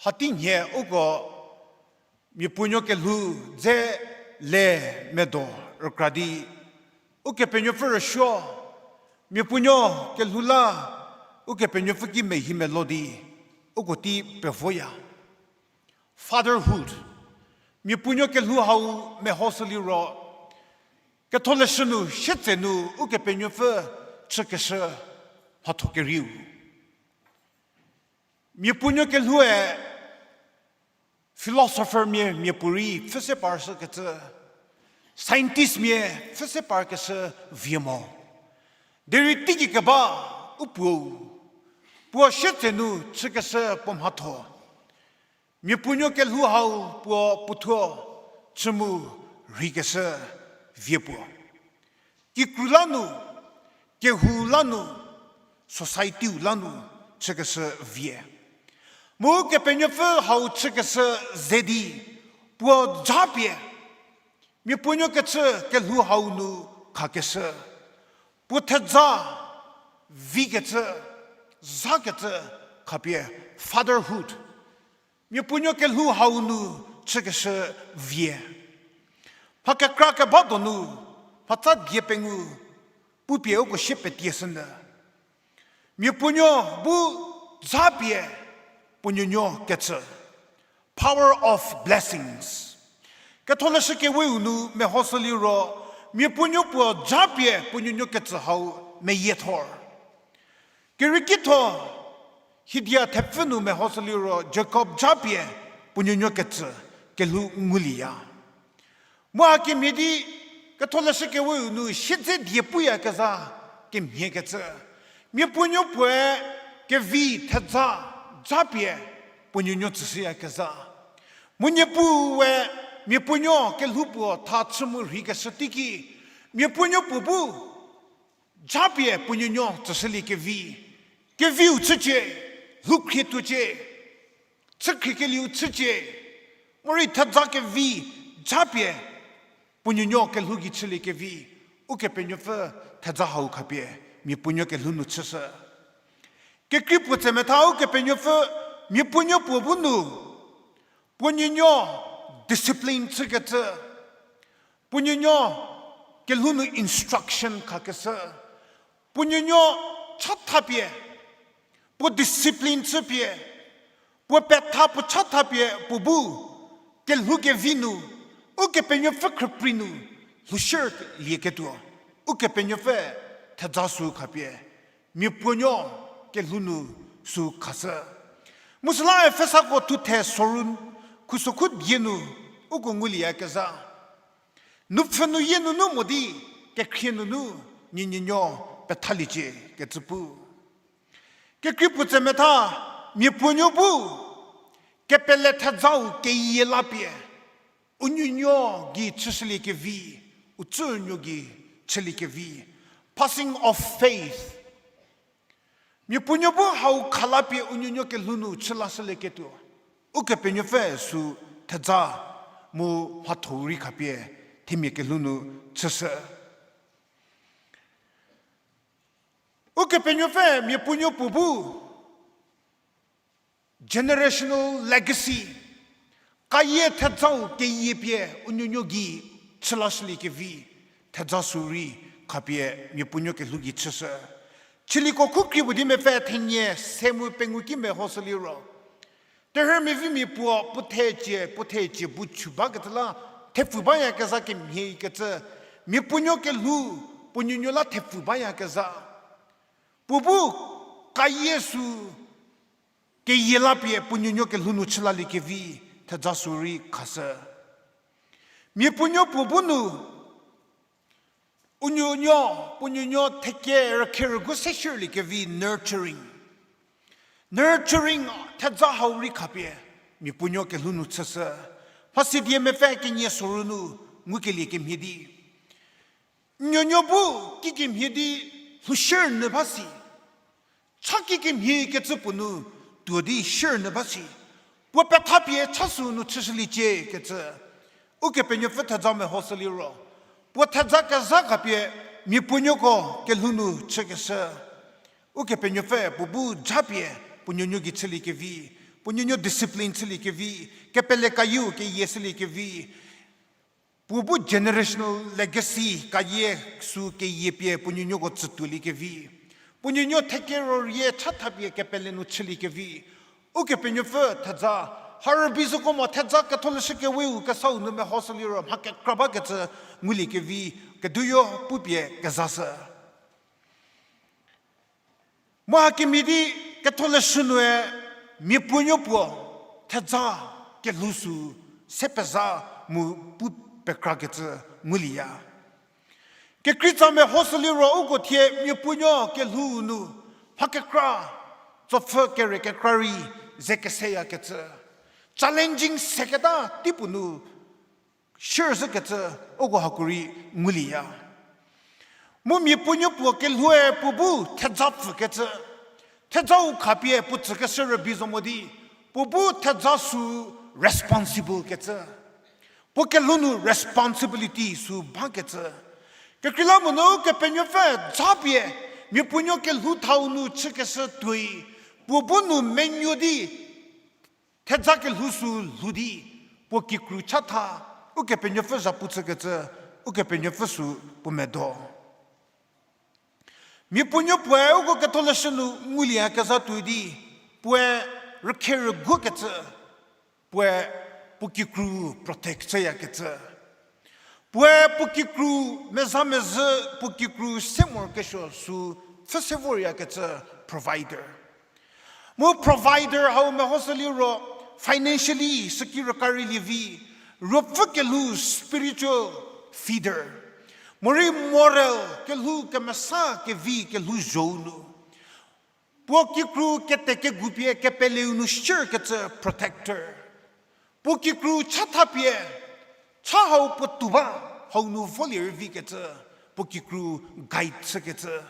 hatei nhie uko miapuonuo kelhou dze le medo rükra di, Ukepenuopfü rüsuo, miapuonuo kelhou la Ukepenuopfü ki mehi melo di uko tei pevoya. Fatherhood. Miapuonuo kelhou hau mehoshü liro, Ketholeshü nu sietse nu Ukepenuopfü chükeshü mhatho kerieu. Miapuonuo kelhoue philosophermia miapuorei pfhü se parshükecü, scientistmia pfhü se parkeshü vie mo. Derei teigei keba u puou, puo sietse nu chükeshü puo mhatho, miapuonuo kelhou hau puo puothuo chü mu rheikeshü vie puo. Kikru la nu, kehou la nu, society-u la nu chükeshü vie. Mu Kepenuopfü hau chükeshü ze di, puo japie miapuonuo kechü kelhou hau nu khakeshü, puo theza vikecü, zakecü khapie fatherhood. Miapuonuo kelhou hau nu chükeshü vie. Mha kekra keba donu, mhatsa die pengou, pupie uko sie petie shünyü. Miapuonuo bu japie puo nuonuo kecü. Power of blessings. Ketholeshü Keweu nu mehoshü liro, miapuonuo puo japie puo nuonuo kecü hau meyiethor. Kerieki tho, Hebri thepfü nu mehoshü liro Jakob japie puo nuonuo kecü kelhou ngulieya. Mu hakemhie di Ketholeshü Keweu nu siedze die puyakezha kemhiekecü, miapuonuo puoe kevi theza japie puo nuonuo tsüshüyakezha. Mu Niepuue miapuonuo kelhou puo tha chü mu rheikeshü teiki, miapuonuo puo bu japie puo nuonuo tsüshüliekevi, keviu chücie, lhoukhrie tuocie, chükhriekelieu chücie, morei theza kevi japie puo nuonuo kelhou gei chüliekevi, Ukepenuopfü theza hau khapie miapuonuo kelhou nu chüshü. Kekrei puo tsemetha Ukepenuopfü miapuonuo puo bu nu puo nuonuo discipline chükecü, puo nuonuo kelhou nu instruction khakeshü, puo nuonuo chathapie, puo discipline chüpie, puo petha puo chathapie puo bu kelhou kevi nu, Ukepenuopfü khrüprei nu lhoushülieketuo, Ukepenuopfü theza sü khapie, miapuonuo kelhou nu sü khashü. Mu süla Efesako thuthe soru khusokhu die nu uko ngulieyakezha, nupfhü nu yie nunu mo di kekhrie nunu nie nuonuo pethaliecie kecü pu. Kekrei puo tse metha, miapuonuo bu kepele thezau keyie lapie, u nuonuo gei chüshüliekevi, u tsünuo gei chüliekevi, passing of faith. Miapuonuo bu hau khalapie u nuonuo kelhou nu chü lashülieketuo, Ukepenuopfü sü theza mu mhatho rei khapie themia kelhou nu chüshü. Ukepenuopfü miapuonuo puo bu generational legacy, kayie thezau keyie pie u nuonuo gei chü lashüliekevi, theza sü rei khapie miapuonuo kelhou gei chüshü. Chüliko khu krie puo di mepfü thenie se mu pengou ki mehoshü liro, terhü mevimia puo puo thecie, puo thecie bu chü bakecü la thepfu bayakezha kemhie kecü, miapuonuo kelhou puo nuonuo la thepfu bayakezha. Puo bu kayie sü keyie lapie puo nuonuo kelhou nu chü laliekevi, theza sü rei khashü. Miapuonuo puo bu nu u nuonuo, puo nuonuo theke rükhe rügu se shürliekevi nurturing. Nurturing theza hau rei khapie miapuonuo kelhou nu chüshü. Mhasidie mepfü kenie soru nu ngukelie kemhie di, nuonuo bu kikemhie di lhoushü nyü ba si. Cha kikemhie kecü puo nu tuo di shü nyü ba si. Puo pethapie cha sü nu chüshüliecie kecü, Ukepenuopfü theza mehoshü liro, puo theza kezha khapie miapuonuoko kelhou nu chükeshü. Ukepenuopfü puo bu japie puo nuonuo gei chüliekevi, puo nuonuo discipline chüliekevi, kepele kayieu keyie shüliekevi, puo bu generational legacy kayie sü keyie pie puo nuonuoko tsütuoliekevi, puo nuonuo theke rorie chathapie kepele nu chüliekevi, Ukepenuopfü theza, ha rübei zoko mo theza ketholeshü keweu kesau nu mehoshü liro mha kekra bakecü nguliekevi, keduyo pupie kezashü. Mu hakemhie di ketholeshü nue miapuonuo puo theza kelhou sü se pezha mu pu pekrakecü ngulieya. Kekreitsa mehoshü liro uko thie miapuonuo kelhou nu mha kekra, tsopfü kere kekra rei ze keseyakecü, challenging seketa teipuo nu shürüzhükecü uko hako rei ngulieya. Mu miapuonuo puo kelhoue puo bu theza pfükecü, thezau khapie puo tsükeshü rübei zo mo di, puo bu theza sü responsible kecü, puo kelhou nu responsibility sü bakecü. Kekreilamonyü Kepenuopfü japie miapuonuo kelhou thau nu chükeshü tuoi, puo bu nu menuo di theza kelhou sü lhou di, puo kikru chatha, Ukepenuopfü zhapu chükecü, Ukepenuopfü sü puo medo. Miapuonuo puoe uko ketholeshü nu ngulieyakezha tuoi di, puoe rükhe rüguokecü, puoe puo kikru protect chüyakecü. Puoe puo kikru mezha mezhü, puo kikru se morokesuo sü pfhü se voryakecü provider. Mu provider hau mehoshü liro financially süki rüka rei lievi, ruopfü kelhou spiritual feeder, morei moral kelhou kemesa kevi kelhou zhou nu, puo kikru kete kegupie kepeleu nu shürkecü protector, puo kikru chathapie, cha hau puo tuo ba hau nu volie rei vikecü, puo kikru guide chükecü.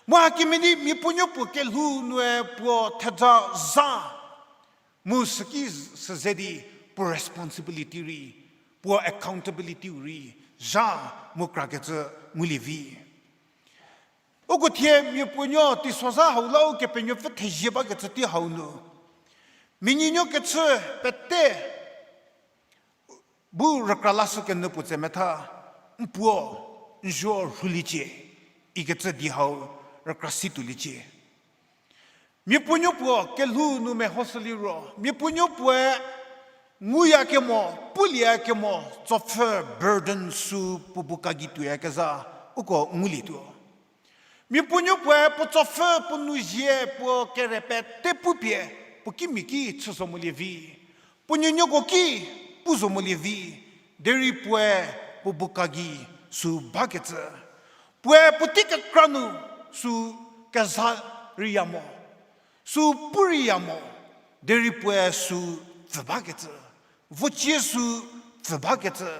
Mu hakemhie di miapuonuo puo kelhou nue puo theza zha, mu süki süze di puo responsibility rei, puo accountability rei zha mu krakecü ngulievi. Uko thie miapuonuo teisozha hau la Ukepenuopfü thezie bakecü tei hau nu, mianuonuo kechü pete bu rükra lashükenyü puo tse metha, n puo, n zuo rhuliecie ikecü di hau rükra si tuoliecie. Mia puonuo puo kelhou nu mehoshü liro, mia puonuo puoe nguyakemo, pulieyakemo, tsopfü burden sü puo bu kagi tuoyakezha, uko ngulietuo. Mia puonuo puoe puo tsopfü, puo nou zie, puo kere pete pupie, puo kimia ki chü zo molie vi. Puo nuonuoko ki pu zo molie vi. Derei puoe puo bu kagi sü bakecü. Puoe puotei kekra nu sü keza reiya mo. Sü pu reiya mo. Derei puoe sü pfü bakecü. Vocie sü pfü bakecü.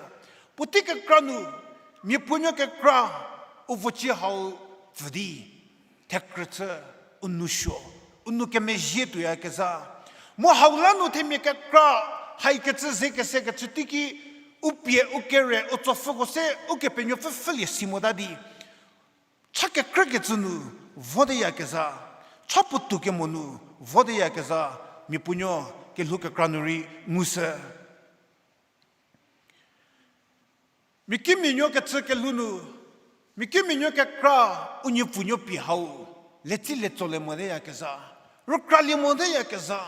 Puotei kekra nu, mia puonuo kekra, u vocie hau pfü di thekrü chü, u nou suo, u nou kemezhie tuoyakezha. Mu hau la nu themia kekra, haikecü ze kesekecü teiki, u pie, u kere, u tsopfüko se, Ukepenuopfü pfhülie si mota di, cha kekrükecü nu voteyakezha, cha puotou kemo nu voteyakezha, mia puonuo kelhou kekra nu rei ngushü. Mia kimia nuo kechü kelhou nu, mia kimia nuo kekra, u nuopfunuo pie hau, letsi letsolie moteyakezha, rükralie moteyakezha,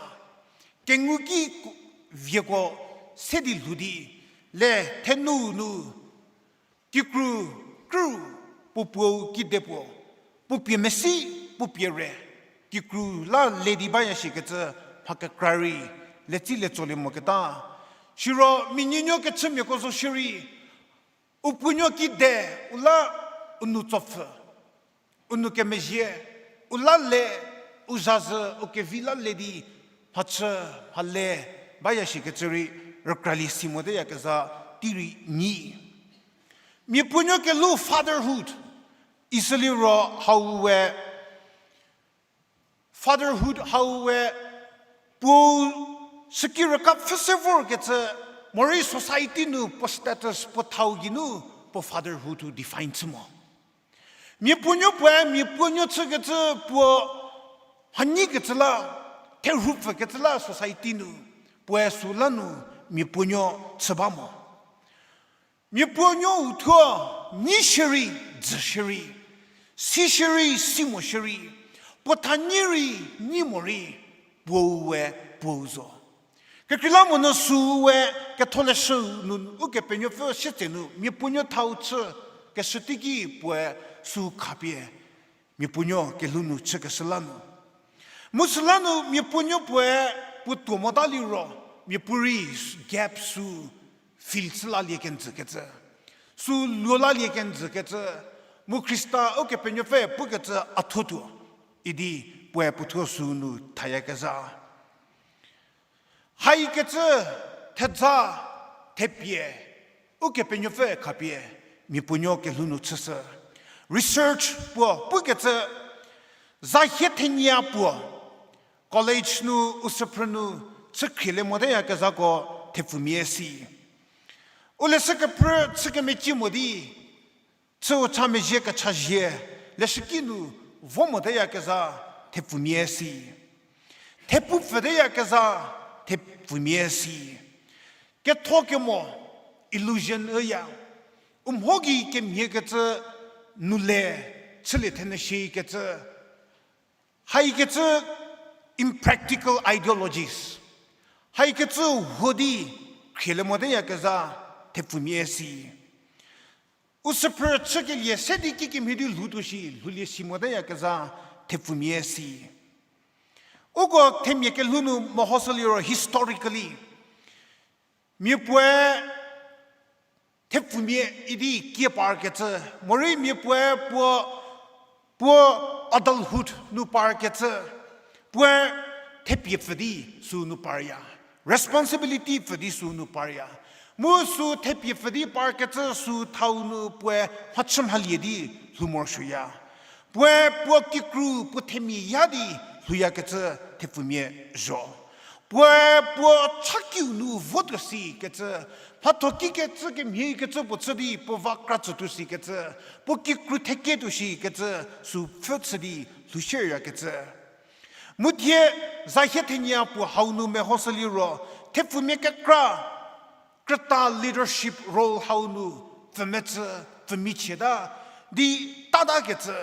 kengu ki ku-, vieko se di lhou di, le thenu nu, kikru, krü, puo puou kidepuo, puo pie mesi, puo pie re, kikru la le di baya shikecü, mha kekra rei, letsi letsolie moketa. Siro mia nuonuo kechümiako zo shierei, u puonuo kide, u la, u nou tsopfü, u nou kemezhie, u la le, u zazhü, u kevi la le di, mhachü, mhale, baya shikecü rei, rükralie si moteyakezha, tei rei nyi. Mia puonuo kelhou fatherhood, isü liro hau we, fatherhood hau we, puo süki rüka pfhü se vorkecü, morei society nu puo status, puo thau geinu, puo fatherhood-u define chü mo. Mia puonuo puoe mia puonuo chükecü puo mhanyikecü la, therhupfükecü la society nu, puoe süla nu mia puonuo chü ba mo. Mia puonuou thuo, nyi shierei, dzü shierei, si shierei, si mo shierei, puo thanyi rei, nyi morei, puou we, puou zo. Kekreilamonyü süu we, ketholeshü nu, Ukepenuopfü sietse nu, mia puonuo thau chü, keshü teiki puoe süu khapie, mia puonuo kelhou nu chükeshü la nu. Mu süla nu mia puonuo puoe puo tuo mota liro, mia puorei gap süu fill chü lalie kenjükecü. Süu luo lalie kenjükecü. Mu Khrista Ukepenuopfü pukecü a thuo tuo. Idi puoe puothuo süu nu thayakezha. Haikecü thedza, thepie, Ukepenuopfü khapie, mia puonuo kelhou nu chüshü. Research puo pukecü, zahie thenie puo, college nu, u süphrü nu, chü khrielie moteyakezhako thepfumia si. U leshü kephrü chü kemecie mo di, chüu cha mezhie kecha zhie, leshüki nu vo moteyakezha thepfumia si. Thepu pfüteyakezha thepfumia si. Ketho kemo illusion üya. U mho gei kemhiekecü nu le chülie thenyü shikecü. Haikecü impractical ideologies. Haikecü huo di khrielie moteyakezha thepfumia si. U süphrü chükelie se di kikemhie di lhoutuo shi, lhoulie si moteyakezha thepfumia si. Uko themia kelhou nu mehoshü liro historically, mia puoe thepfumia idi kie parkecü, morei mia puoe puo, puo adulthood nu parkecü, puoe thepie pfü di süu nu parya, responsibility pfü di süu nu parya. Mu süu thepie pfü di parkecü süu thau nu puoe mhachü mhalie di lhou morosuoya. Puoe puo kikru puo themia ya di lhouyakecü thepfumia zho. Puoe puo chakiu nu votuo sikecü, mhatho kikecü kemhiekecü puo chü di puo va kra tsütuo sikecü, puo kikru theketuo shikecü, süu pfhü chü di lhoushüyakecü. Mu thie zahie thenie puo hau nu mehoshü liro, thepfumia kekra, krüta leadership role hau nu pfümecü, pfümichieta di tatakecü.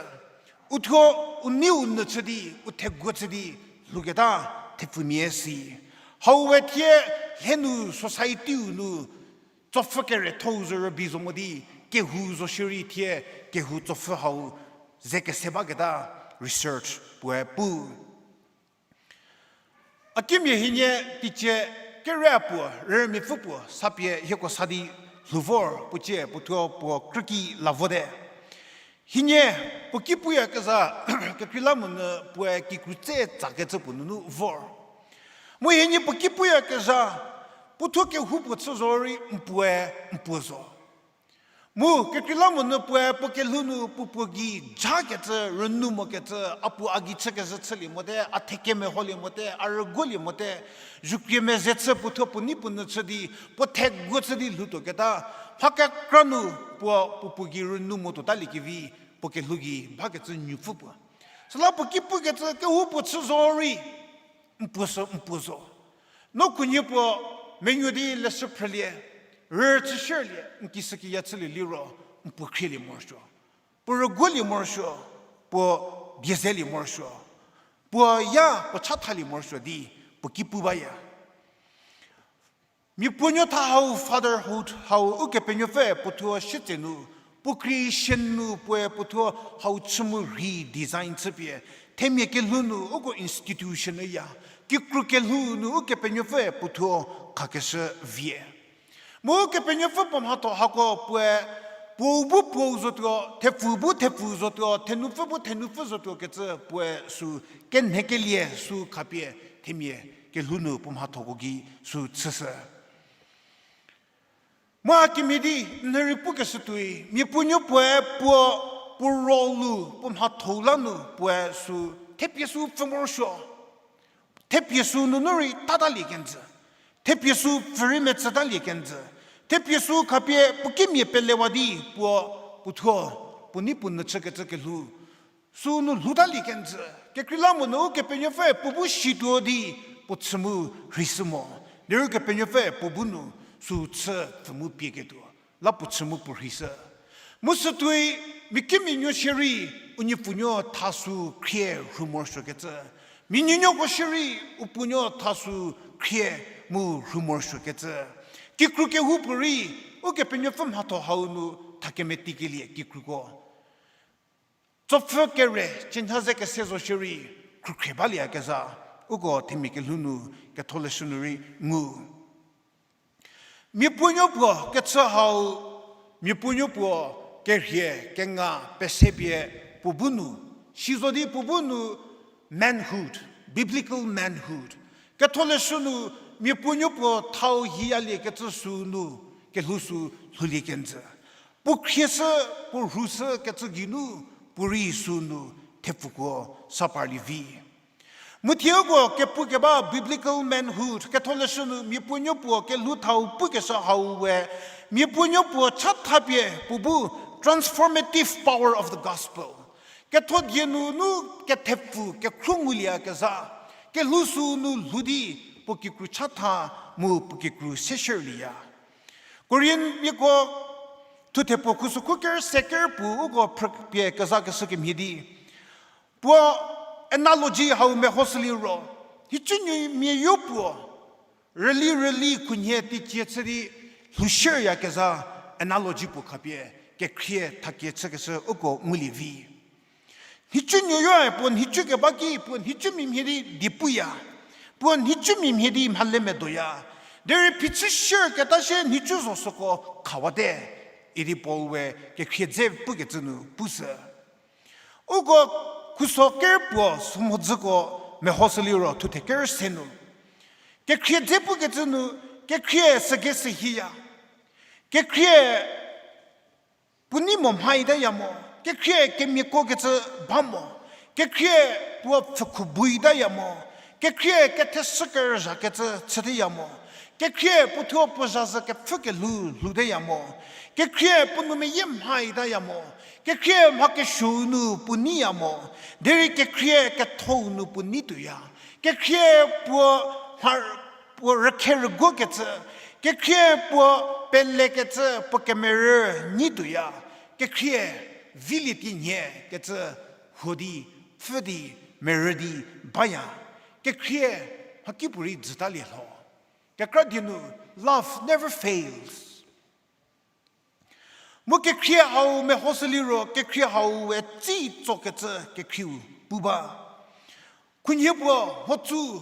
uthuo u neiu nyü chü di, u theguo chü di lhouketa thepfumia si. Hau we thie lhenu society-u nu tsopfü kerethou zo rübei zo mo di, kehou zo shierei thie kehou tsopfü hau ze kese baketa research puoe pu. A kimia hienie teicie kere puo, rümiapfü puo, sapie hieko sa di lhou vor, puo cie, puo thuo puo krüki la vote. Hienie, puo ki puyakezha, kekreilamonyü puoe kikru tse tsakecü puo nunu vor. Mu hienie puo ki puyakezha, puo thuo kehoupuo chü zorei n puoe n puo zo. Mu kekreilamonyü puoe puo kelhou nu puo puo gei jakecü, rünou mokecü, a puo a gei chükezhü chülie mote, a thekemeholie mote, a rüguolie mote, zukrie meze chü puo thuo puo nei puo nyü chü di, puo theguo chü di lhoutuoketa, mha kekra nu puo puo puo gei rünou mo tuotaliekevi, puo kelhou gei bakecü nyupfü puo. Süla puo ki pukecü kehoupuo chü zorei, n puo sü, n puo zo. No khunhie puo menuo di leshü phrülie, rü chüshürlie, n kisükiya chülie liro, n puo khrielie morosuo. Puo rüguolie morosuo, puo die zelie morosuo. Puo ya puo chathalie morosuo di, puo ki pu baya. Mia puonuo tha hau fatherhood hau Ukepenuopfü puo thuo sietse nu, puo creation nu puoe puo thuo hau chü mu redesign chüpie, themia kelhou nu uko institution üya, kikru kelhou nu Ukepenuopfü puo thuo khakeshü vie. Mu Ukepenuopfü puo mhatho hako puoe, puou bu puou zotuo, thepfu bu thepfu zotuo, thenupfü bu thenupfü zotuo kecü puoe sü kenhekelie sü khapie themia kelhou nu puo mhathoko gei sü chüshü. Mu a kemhie di, n rei pukeshü tuoi, mia puonuo puoe puo, puo role-u, puo mhathou la nu puoe sü, thepie sü pfü morosuo. Thepie sü nunu rei tatalie kenjü. Thepie sü pfü rei metsütalie kenjü. Thepie sü khapie puo kimia pelewa di puo, puo thuo, puo nei puo nyü chükecü kelhou sü nu lhoutalie kenjü. Kekreilamonyü Ukepenuopfü puo bu situo di puo chü mu rheishü mo. Derei Ukepenuopfü puo bu nu sü chü pfü mu pieketuo la puo chü mu puo rheishü. Mu sütuoi, mia kimianuo shierei, u niepuonuo tha sü khrie rhu morosuokecü. Mia nuonuoko shierei, u puonuo tha sü khrie mu rhu morosuokecü. Kikru kehoupuorei, Ukepenuopfü mhatho hau nu thakemeteikelie kikruko. Tsopfü kere, cienha ze kese zo shierei, khrükhrie balieyakezha, uko themia kelhou nu Ketholeshü nu rei ngu. Mia puonuo puo kechü hau, mia puonuo puo kerhie, kenga, pesepie puo bu nu, si zo di puo bu nu manhood, biblical manhood. Ketholeshü nu mia puonuo puo thau hiyaliekecü sü nu, kelhou sü lhoulie kenjü. Puo khrieshü, puo rhushü kecü geinu, puorei sü nu thepfuko sa parlie vi. Mu thie uko kepukeba biblical manhood, Ketholeshü nu mia puonuo puo kelhou thau pukeshü hau we, mia puonuo puo chathapie puo bu transformative power of the gospel. Ketho die nunu kethepfu kekhro ngulieyakezha, kelhou sü nu lhou di puo kikru chatha mu puo kikru seshürlieya. Korintiako thuthe puo khusokhu ker se ker puo uko phrüpie kezakeshü kemhie di. Puo analogy hau mehoshü liro, nhicumia yopuo rüli rüli khunhie teicie chü di lhoushüryakezha analogy puo khapie kekhrie thakie chükeshü uko ngulie vi. Nhicunuoyoe puo nhicu keba ki puo nhicumia mhie di diepuya, puo nhicumia mhie di mhale medoya. Derei phichü shürketa shie nhicu zo süko khawate, idi Paul we kekhrie dze pukecü nu pushü. Uko khuso ker puo sümhodzüko mehoshü liro thuthe ker se nu. Kekhrie dze pukecü nu, kekhrie süge sühiya. Kekhrie puo nei mo mhaitaya mo, kekhrie kemiako kecü ba mo, kekhrie puo pfhükhu buitaya mo, kekhrie ketheshü kerüzha kecü chüteya mo, kekhrie puo thuo puo zhazü kepfhü kelhou lhouteya mo, kekhrie puo nou meyie mhaitaya mo, kekhrie mha kesuou nu puo neiya mo, derei kekhrie kethou nu puo neituoya, kekhrie puo mha puo rükhe rüguo kecü, kekhrie puo pelekecü puo kemerü neituoya, kekhrie vilie tinhie kecü kho di, pfü di, merü di, baya. Kekhrie, mhakipuorei dzütalie lho. Kekra die nu, love never fails. Mu kekhrie hau mehoshü liro, kekhrie hau we tsei tsokecü kekhrieu pu ba. Khunhie puo mhodzü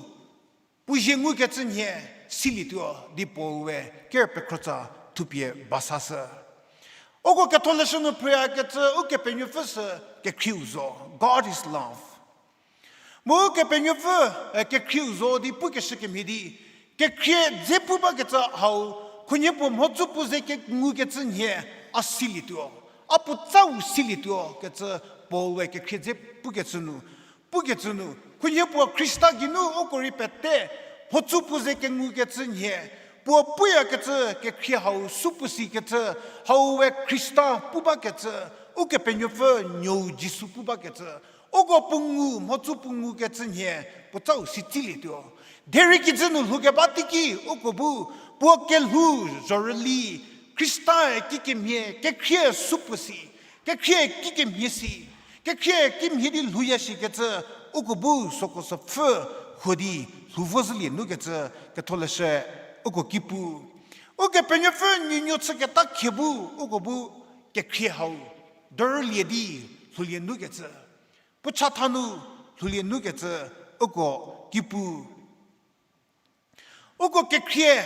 puo zie ngukecü nhie silietuo di Paul we ker pekhro tsa thupie basashü. Uko Ketholeshü nu phrüyakecü Ukepenuopfü sü kekhrieu zo, God is love. Mu Ukepenuopfü, e, kekhrieu zo di pukeshü kemhie di, kekhrie dze pu bakecü hau, khunhie puo mhodzü puo ze kengukecü nhie a silietuo, a puo tsau silietuo kecü Paul we kekhrie dze pukecü nu, pukecü nu, khunhie puo Khrista geinu uko rei pete, mhodzü puo ze kengukecü nhie, puo puyakecü kekhrie hau supuo sikecü, hau we Khrista pu bakecü, Ukepenuopfü nuou Jisu pu bakecü, uko puo ngu, mhodzü puo ngukecü nhie, puo tsau si tsilietuo. Derei kijü nu lhoukeba teiki, uko bu, puo kelhou zhorüli, Khrista-e kikemhie, kekhrie supuo si, kekhrie kikemhie si, kekhrie kimhie di lhouya shikecü, uko bu süko sü pfhü huo di lhou vozhülie nukecü, Ketholeshü uko ki pu. Ukepenuopfü nuonuo chüketa khie bu, uko bu kekhrie hau dorülie di lhoulie nukecü, puo chatha nu lhoulie nukecü, uko ki pu. Uko kekhrie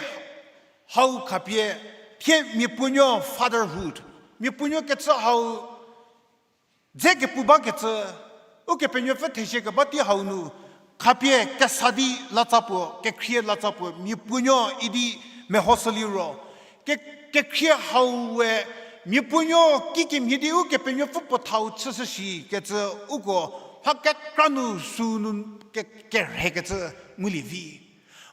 hau khapie thie miapuonuo fatherhood, miapuonuo kechü hau dze kepu bakecü, Ukepenuopfü thezie keba tei hau nu, khapie kesa di latsa puo, kekhrie latsa puo, miapuonuo idi mehoshü liro, ke-, kekhrie hau we, miapuonuo kikemhie di Ukepenuopfü puo thau chüshü shikecü uko, mha kekra nu sünu ke-, kerhekecü ngulie vi.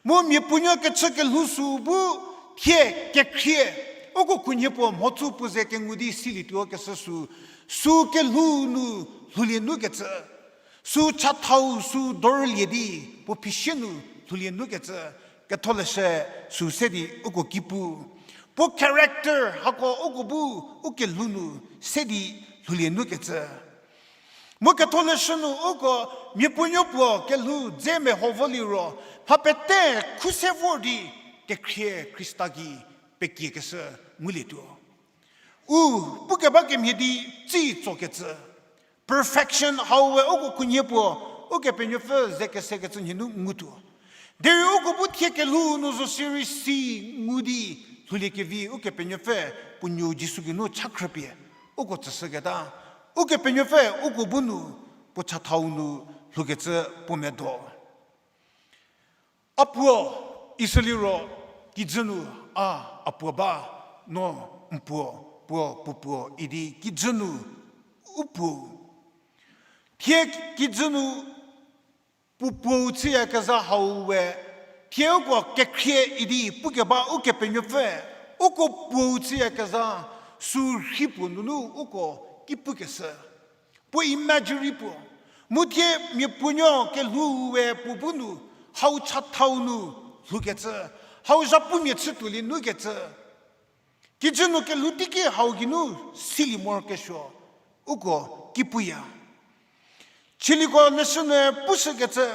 Mu miapuonuo kechü kelhou sü bu thie kekhrie, uko khunhie puo mhodzü puo ze kengu di silietuo keshü sü, sü kelhou nu lhoulie nukecü, sü chathau sü dorülie di puo phisie nu lhoulie nukecü, Ketholeshü sü se di uko ki pu. Puo character hako uko bu u kelhou nu se di lhoulie nukecü. Mu Ketholeshü nu uko miapuonuo puo kelhou dze meho vo liro, mha pete khuse vor di kekhrie Khrista gei pekiekeshü ngulietuo. U pukeba kemhie di tsei tsokecü, perfection hau we uko khunhie puo Ukepenuopfü ze kesekecü nhie nu ngutuo. Derei uko bu thie kelhou nu zo sirei si ngu di lhouliekevi Ukepenuopfü puo nuou Jisu geinu cha khrüpie uko tsüshüketa, Ukepenuopfü uko bu nu puo chathau nu lhoukecü puo medo. A puo, isüliro, kijü nu a, a puo ba, no n puo, puo, puo puo idi kijü nu u puo. Thie kijü nu puo puou chüyakezha hau we, thie uko kekhrie idi pukeba Ukepenuopfü, uko puou chüyakezha, sü rhi puo nunu uko ki pukeshü. Puo imagery puo. Mu thie miapuonuo kelhou we puo bu nu, hau chathau nu lhoukecü, hau zhapumia chütuolie nukecü. Kijü nu kelhou teiki hau geinu silie morokesuo, uko ki puya. Chieliko leshü nu pushükecü,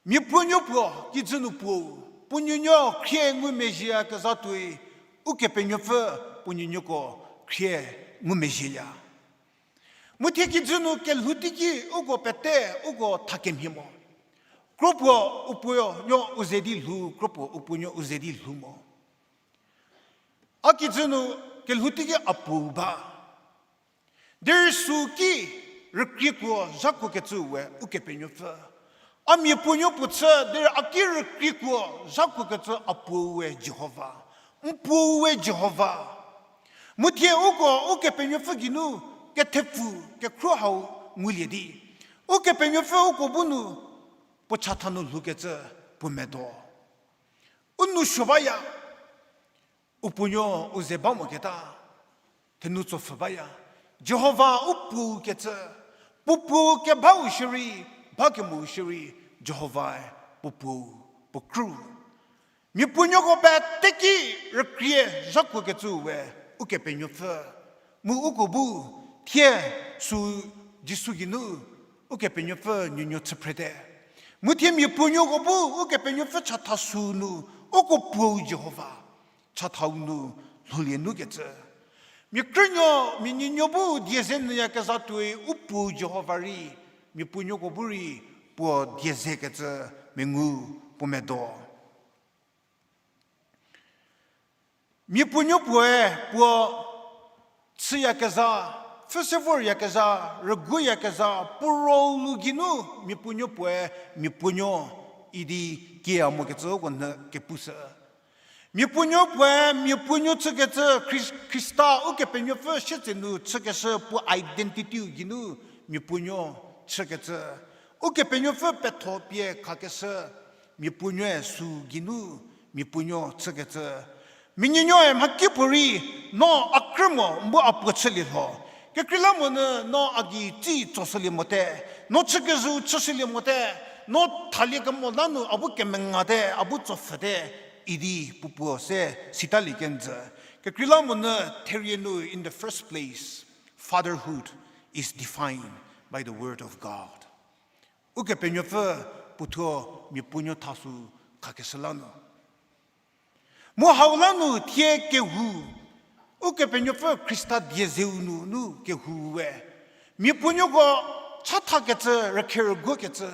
miapuonuo puo kijü nu puou, puo nuonuo khrie ngumezhieyakezha tuoi, Ukepenuopfü puo nuonuoko khrie ngumezhieya. Mu thie kijü nu kelhou teiki uko pete uko thakemhie mo. Kropuo u puonuo u ze di lhou, kropuo u puonuo u ze di lhou mo. A kijü nu kelhou teiki a puou ba. Derei süki rükriekuo zhakuokecü we Ukepenuopfü. A miapuonuo puo chü, derei a ki rükriekuo zhakuokecü a puou we Jihova. N puou we Jihova. Mu thie uko Ukepenuopfü geinu kethepfu kekhro hau ngulie di, Ukepenuopfü uko bu nu puo chatha nu lhoukecü puo medo. U nou suo baya. U puonuo u ze ba moketa, thenu tsopfhü baya. Jihova u puou kecü, puo puou kebau shierei, ba kemou shierei, Jihovae puo puou, puo kru. Miapuonuoko peteki rükrie zhakuokecü we Ukepenuopfü. Mu uko bu thie sü Jisu geinu Ukepenuopfü nuonuo chü phrete. Mu thie mia puonuoko bu Ukepenuopfü chatha sü nu, uko Puou Jihova chathau nu lhoulie nu kecü. Mia krünuo, mia nuonuo bu die ze nyüyakezha tuoi u Puou Jihova rei, mia puonuoko bu rei puo die ze kecü mengu puo medo. Mia puonuo puoe puo chüyakezha, pfhü se voryakezha, rüguoyakezha, puo role geinu mia puonuo puoe mia puonuo idi kiea mokecü uko nyü kepushü. Mia puonuo puoe mia puonuo chükecü, Khris-, Khrista Ukepenuopfü sietse nu chükeshü puo identity-u geinu mia puonuo chükecü. Ukepenuopfü petho pie khakeshü mia puonuoe sü geinu mia puonuo chükecü. Mia nuonuoe mhakipuorei, no a krü mo, mu a puo chülie lho. Kekreilamonyü no a gei tsi tsoshülie mote, no chükezhüu chüshülie mote, no thaliekemo la nu a bu kemengate, a bu tsopfhüte, idi puo puo se sitalie kenjü. Kekreilamonyü therie nu, in the first place, fatherhood is defined by the word of God. Ukepenuopfü puothuo mia puonuo thasü khakeshü la nu. Mu hau la nu thie kehou, Ukepenuopfü Khrista die zeu nunu kehou we, mia puonuoko chathakecü, rükherüguokecü,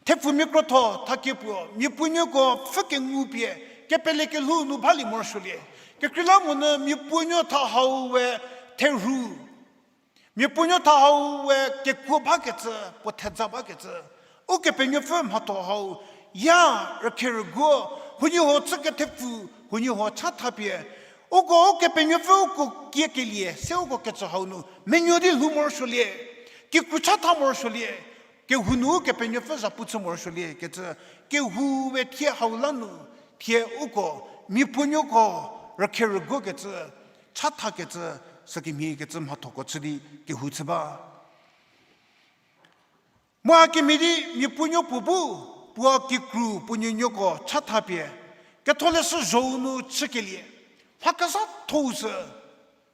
thepfumia krotho thakie puo, mia puonuoko pfhü kengu pie, kepele kelhou nu balie morosuolie. Kekreilamonyü mia puonuo tha hau we therhu, mia puonuo tha hau we kekuo bakecü, puo thedza bakecü, Ukepenuopfü mhatho hau, ya rükherüguo, huoniehuo chü kethepfu, huoniehuo chathapie, uko Ukepenuopfü uko kiekelie se uko kecü hau nu menuo di lhou morosuolie, kikru chatha morosuolie, kehou nu Ukepenuopfü zhapu chü morosuolie kecü, kehou we thie hau la nu, thie uko mia puonuoko rükherüguokecü, chathakecü, sükemhie kecü mhathoko chü di kehou chü ba. Mu hakemhie di mia puonuo puo bu, puo kikru puo nuonuoko chathapie, ketholeshü zhou nu chükelie, mha kezhathou sü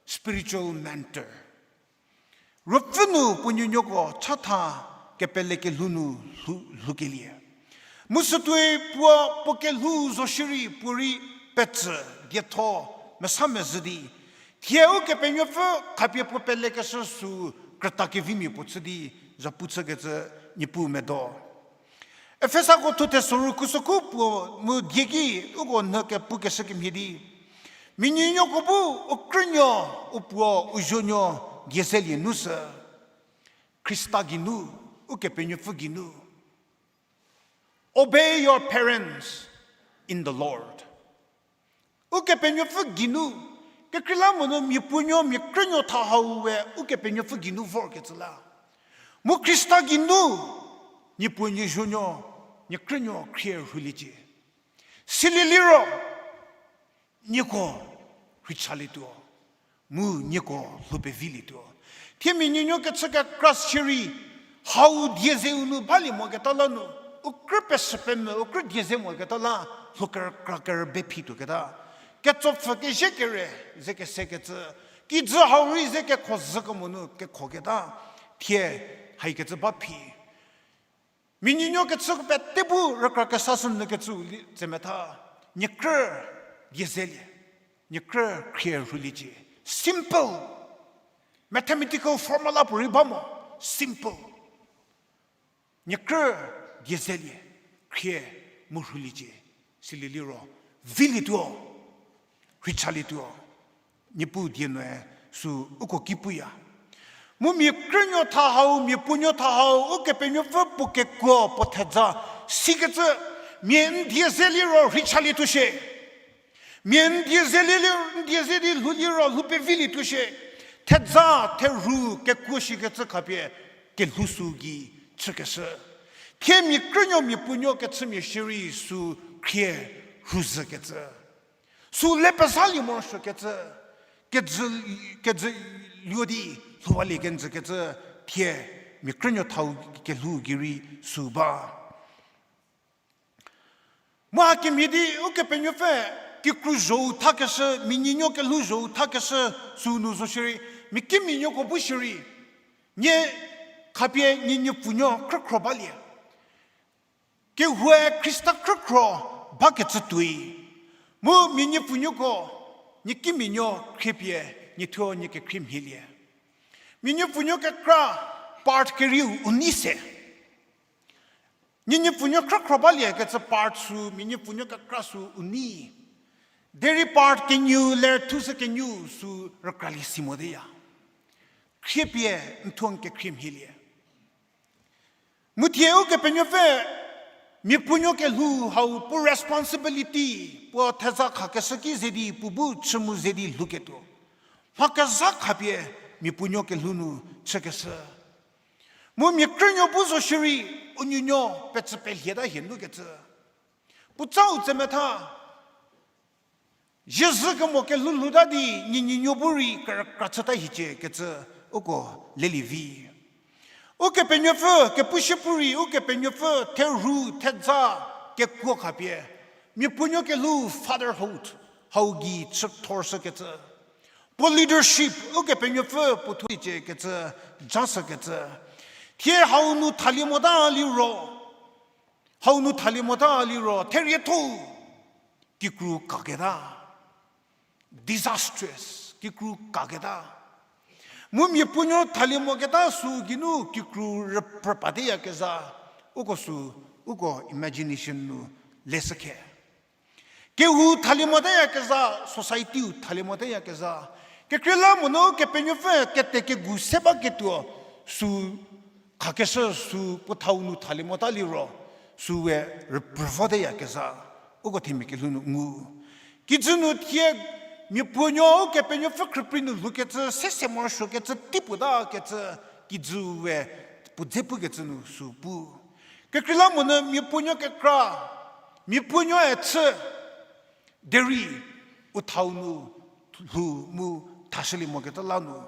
spiritual mentor. Ruopfü nu puo nuonuoko chatha kepele kelhou nu lhou, lhoukelie. Mu sütuoi puo, puo kelhou zo shierei puorei petsü, dietho, mesa mezhü di, thie Ukepenuopfü khapie puo pelekeshü sü krüta kevimia puo chü di, zhapu chükecü Niepuu medo. Efesako thuthe soru khusoku puo mu dieki uko nyü kepukeshü kemhie di, mia nuonuoko bu u krünuo, u puo, u zuonuo die zelie nu sü, Khrista geinu, Ukepenuopfü geinu. Obey your parents in the Lord. Ukepenuopfü geinu, kekreilamonyü mia puonuo mia krünuo tha hau we Ukepenuopfü geinu vorkecü la. Mu Khrista geinu, nie puo nie zuonuo, nie krünuo khrie rhuliecie. Silie liro, nieko rheichalietuo, mu nieko lhou pevilietuo. Thie mia nuonuo kechü kekra shierei, hau die zeu nu balie moketa la nu, u krü pesü pemvü, u krü die ze moketa la, lhou kerükra kerübe phituoketa. Ketsopfü kezhie kere, ze kesekecü, kijü hau rei ze kekho zhü kemo nu kekhoketa, thie haikecü ba phi. Mia nuonuo kechü pete bu rükra kesashü nyü kecü li tsemetha, nie krü die zelie, nie krü khrie rhuliecie. Simple. Mathematical formula puorei ba mo. Simple. Nie krü die zelie, khrie mu rhuliecie. Silie liro, vilietuo, rheichalietuo. Niepuu die nue sü uko ki puya. Mu mia krünuo tha hau, mia puonuo tha hau, Ukepenuopfü puo kekuo, puo thedza, sikecü, mia n die ze liro rheichalietuo shie. Mia n die ze lie, n die ze di lhou liro lhou pevilietuo shie. Thedza, therhu, kekuo shikecü khapie, kelhou sü gei chükeshü. Thie mia krünuo mia puonuo kechümia shierei sü khrie rhuzhükecü. Sü le pezalie morosuokecü, kejü, kejü luo di lhouwalie kenjükecü, thie mia krünuo thau kelhou gei rei sü ba. Mu hakemhie di Ukepenuopfü kikru zhou thakeshü, mia nuonuo kelhou zhou thakeshü sü nu zo shierei, mia kimia nuoko bu shierei, nie Khapie nie niepfunuo khrükhro balie. Kehoue Khrista khrükhro bakecü tuoi. Mu mia niepfunuoko, nie kimianuo khriepie, nie thuo nie kekhrie mhielie. Mia niepfunuo kekra part kerieu u nei se. Nie niepfunuo khrükhro balie kecü part sü, mia niepfunuo kekra sü u nei. Derei part kenieu ler thu sü kenieu sü rükralie si moteya. Khriepie n thuo n kekhrie mhielie. Mu thie Ukepenuopfü miapuonuo kelhou hau puo responsibility, puo theza khakeshü ki ze di puo bu chü mu ze di lhouketuo. Mha kezha khapie miapuonuo kelhou nu chükeshü. Mu mia krünuo bu zo shierei, u nuonuo pecü pelhieta hie nukecü. Puotsau tse metha, ziezü kemo kelhou lhouta di nie nuonuo bu rei kerükra chüta hiecie kecü uko lelie vi. Ukepenuopfü kepushü pu rei Ukepenuopfü therhu thedza kekuo khapie, miapuonuo kelhou fatherhood hau gei chüthor shükecü. Puo leadership Ukepenuopfü puo thuo hiecie kecü, ja shükecü. Thie hau nu thalie mota liro, hau nu thalie mota liro, therietho kikru kaketa. Disastrous, kikru kaketa. Mu miapuonuo thalie moketa sü geinu kikru rüphrü pateyakezha, uko sü, uko imagination nu leshükhe. Kehou thalie moteyakezha, society-u thalie moteyakezha. Kekreilamonyü Kepenuopfü kete kegu se baketuo sü khakeshü sü puo thau nu thalie mota liro, süe rüphrü voteyakezha, uko themia kelhou nu ngu. Kijü nu thie miapuonuo Ukepenuopfü khrüprei nu lhoukecü, sese morosuokecü, teipuotakecü, kijü we puo dze pukecü nu sü pu. Kekreilamonyü miapuonuo kekra, miapuonuoe chü, derei u thau nu lhou mu thashülie moketa la nu,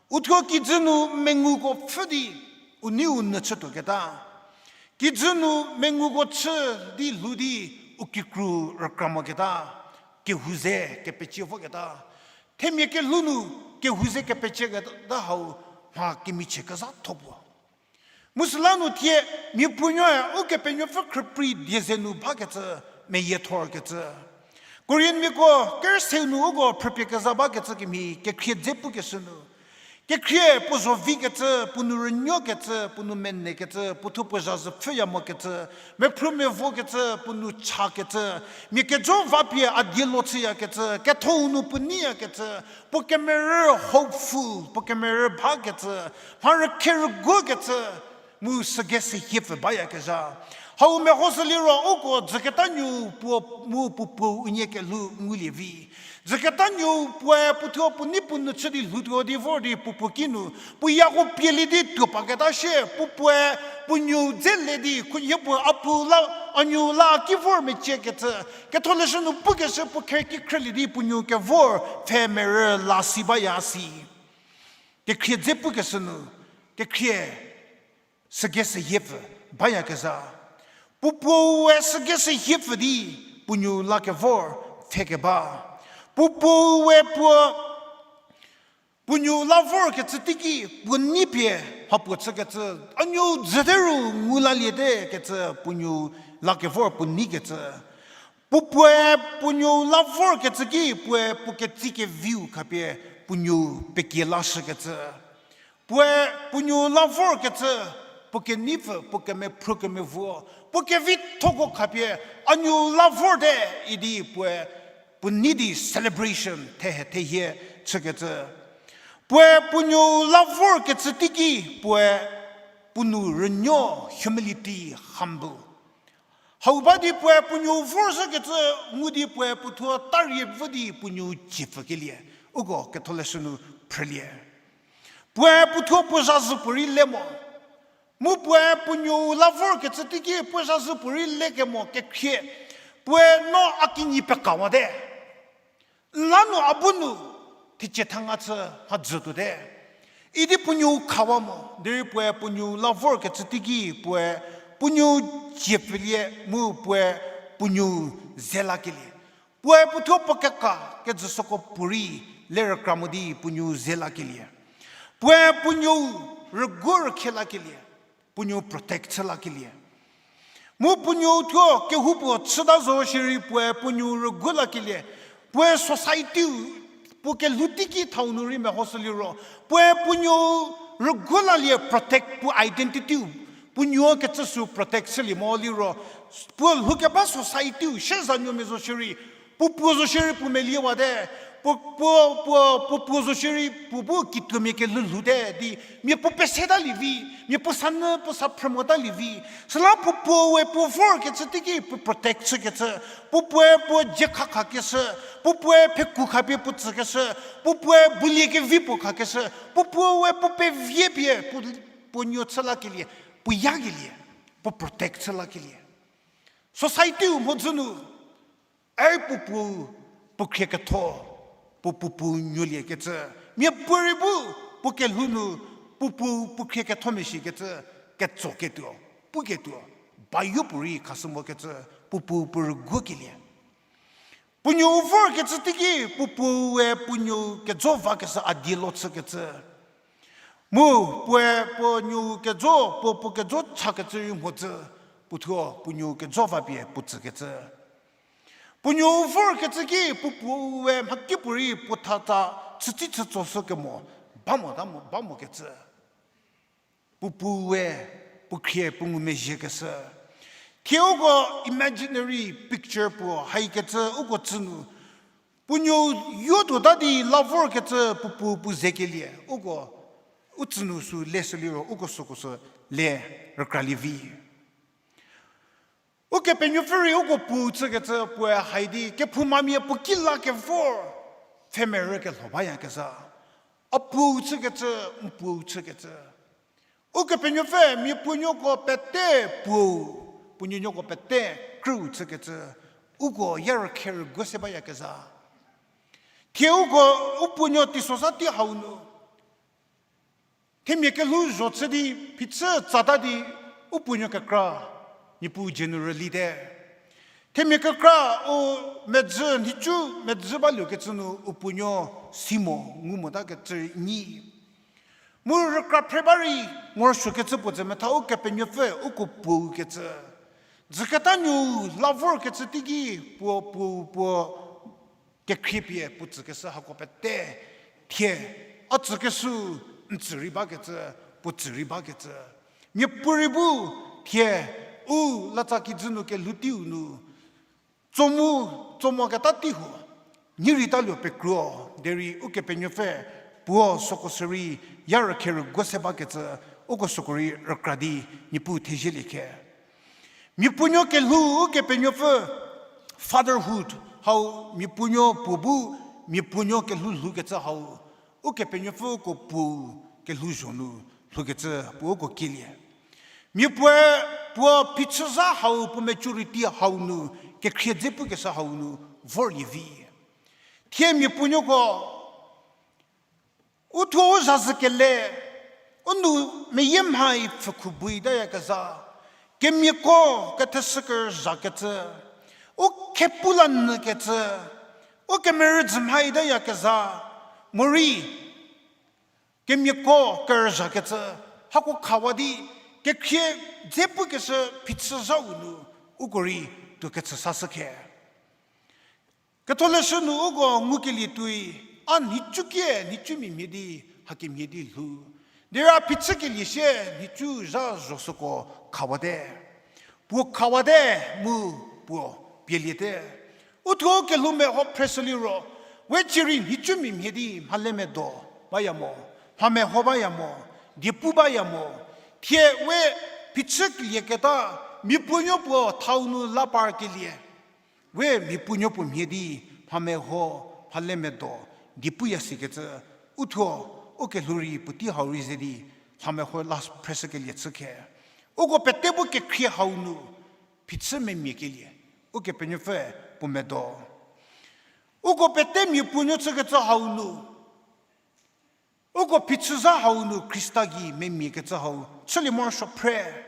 u thuo kijü nu menguko pfhü di u neiu nyü chütuoketa. Kijü nu menguko chü di lhou di u kikru rükra moketa, kehou ze kepecie voketa. Themia kelhou nu kehou ze kepecieketa hau mha kemichie kezhatho puo. Mu süla nu thie miapuonuoe Ukepenuopfü khrüprei die ze nu bakecü, meyiethorkecü. Korinthmiako kerüseu nu uko phrüpiekezha bakecü kemhie kekhrie dze pukeshü nu, kekhrie puo zho vikecü, puo nou rünuokecü, puo nou menekecü, puo thuo puo zhazü pfhüya mokecü, mephru mevokecü, puo nou chakecü, mia kejo vapie a die lo chüyakecü, kethou nu puo neiyakecü, puo kemerü hopeful, puo kemerü bakecü, mha rükhe rüguokecü, mu süge sehiepfü bayakezha. Hau mehoshü liro uko dzüketa nuou puo mu puo puou unie kelhou ngulie vi. Dzüketa nuou puoe puo thuo puo nei puo nou chü di lhoutuo di vor di puo puo kinu, puo yako pielie di tuo paketa shie, puo puoe puo nuou dze le di, khunhie puo a pu la, a nuou la ki vor meciekecü, ketholeshü nu pukeshü puo kherki khrülie di puo nuou kevor pfhe merü la si baya si. Kekhrie dze pukeshü nu, kekhrie süge sehiepfü bayakezha. Puo puoue süge sehiepfü di puo nuou la kevor pfhe keba. Puo puoue puo, puo nuou la vorkecü teiki puo nei pie mhapuo chükecü, a nuou dzüte ru ngu laliete kecü puo nuou la kevor puo neikecü. Puo puoe puo nuou la vorkecü ki puoe puo ketsi keviu khapie puo nuou pekie lashükecü. Puoe puo nuou la vorkecü, puo keneipfü, puo kemephru kemevuo, puo kevithoko khapie, a nuou la vorte idi puoe puo nei di celebration thehe thehie chükecü. Puoe puo nuou la vorkecü teiki puoe puo nou rünuo, humility, humble. Hau ba di puoe puo nuou vorzhükecü ngu di puoe puo thuo tarie vü di puo nuou ciepfükelie, uko ketholeshü nu phrülie. Puoe puo thuo puo zhazü puorei le mo. Mu puoe puo nuou la vorkecü teiki puo zhazü puorei lekemo kekhrie. Puoe no a kinyi pekawate. N la nu a bu nu thecie thanga chü mhadzü tuote idi puo nuou khawa mo, derei puoe puo nuou la vorkecü teiki puoe puo nuou ciepfülie mu puoe puo nuou ze lakelie. Puoe puo thuo puo keka kejü süko puorei le rükra mo di puo nuou ze lakelie. Puoe puo nuou rüguo rükhie lakelie, puo nuou protect chü lakelie. Mu puo nuou thuo kehoupuo chüta zo shierei puoe puo nuou rüguo lakelie, puoe society-u, puo kelhou teiki thau nu rei mehoshü liro, puoe puo nuou rüguo lalie protect, puo identity-u, puo nuou kecü sü protect chülie mo liro, puo lhoukeba society-u, shiezanuomia zo shierei, puo puo zo shierei puo meliewate, puo, puo, puo, puo puo zo shierei puo bu kituomia kelhou lhoute di, mia puo pesetalie vi, mia puo sanyü puo sa phrü motalie vi. Süla puo puoe puo vorkecü teiki puo protect chükecü, puo puoe puo dzie khakhakeshü, puo puoe pheku khapie puo tsükeshü, puo puoe bulie kevi puo khakeshü, puo puoe puo pevie pie puo, puo nuou chü lakelie, puo yakelie, puo protect chü lakelie. Society-u mhodzü nu, ei puo puo, puo khrie ketho, puo puo puo nuoliekecü, miapuorei bu, puo kelhou nu, puo puo, puo khrie kethomia shikecü, ketso ketuo, pu ketuo, bayo puorei khashü mokecü, puo puo puo rüguokelie. Puo nuou vorkecü teiki puo puoe puo nuou kejo vakeshü a die lo chükecü. Mu puoe puo nuou kejo, puo puo kejo chakecü rei mhodzü, puo thuo puo nuou kejo vapie puo tsükecü. Puo nuou vorkecü ki puo puoe mhakipuorei puo thatsa chütsi chütsoshü kemo, ba mo ta mo, ba mokecü. Puo puoe, puo khrie puo ngumezhiekeshü. Thie uko imaginary picture puo haikecü uko tsü nu, puo nuou yo tuota di la vorkecü puo puo puo zekelie, uko, u tsü nu sü leshü liro, uko süko sü le rükralie vi. Ukepenuopfü rei uko puou chükecü puoe hai di, kephoumamia puo ki la kevor, pfhemerü kelho bayakezha. A puou chükecü, n puou chükecü. Ukepenuopfü mia puonuoko pete puou, puo nuonuoko pete krüu chükecü, uko ya rükhe rüguo se bayakezha. Thie uko u puonuo teisozha tei hau nu, themia kelhou zho chü di phichü tsata di u puonuo kekra, Niepuu generally te. Themia kekra u medzü nhicu medzü baluokecü nu u puonuo si mo ngu motakecü nyi. Mu rükra phre ba rei morosuokecü puo ze metha Ukepenuopfü uko puoukecü. Dzüketa nuou la vorkecü teiki puo puou puo kekhriepie puo tsükeshü hako pete, thie, a tsükeshü n tsü rei bakecü, puo tsü rei bakecü. Miapuorei bu, thie, u latsa kijü nu kelhou teiu nu, tso mu, tso moketa tei huo, nyi rei taluo pekruo, derei Ukepenuopfü, puo süko sürei, ya rükhe rüguo se bakecü, uko süko rei rükra di, Niepuu thezielie khe. Mia puonuo kelhou Ukepenuopfü, fatherhood, hau mia puonuo puo bu, mia puonuo kelhou lhoukecü hau, Ukepenuopfüko puo kelhou zho nu lhoukecü puo uko kielie. Mia puoe puo phichüzha hau puo maturity hau nu, kekhrie dze pukeshü hau nu, vorlie vi. Thie mia puonuoko, u thuo u zhazü kele, u nou meyie mhai pfhükhu bu itayakezha, kemiako ketheshü kerüzhakecü, u khepu la nyükecü, u kemerüdzü mhai itayakezha, morei, kemiako kerüzhakecü, hako khawa di, kekhrie dze pukeshü phichüzhau nu, uko rei tuo kechü sashü khe. Ketholeshü nu uko ngukelie tuoi, a nhicukie, nhicumia mhie di, hakemhie di lhou. Derei phichükelie sie, nhicu zha zho süko khawate. Puo khawate, mu puo pieliete. U thuo kelhou meho phreshü liro, we cierei nhicumia mhie di mhale medo baya mo, mha meho baya mo, diepu baya mo. Thie we phichükelieketa, mia puonuo puo thau nu la parkelie. We mia puonuo puo mhie di mha meho, mhale medo, diepuya sikecü, u thuo, u kelhou rei puotei hau rei ze di, mha meho la phreshükelie chü khe. Uko pete bu kekhrie hau nu, phichü memia kelie, Ukepenuopfü puo medo. Uko pete mia puonuo chükecü hau nu, uko phichüzha hau nu Khrista gei memiakecü hau chülie morosuo phre.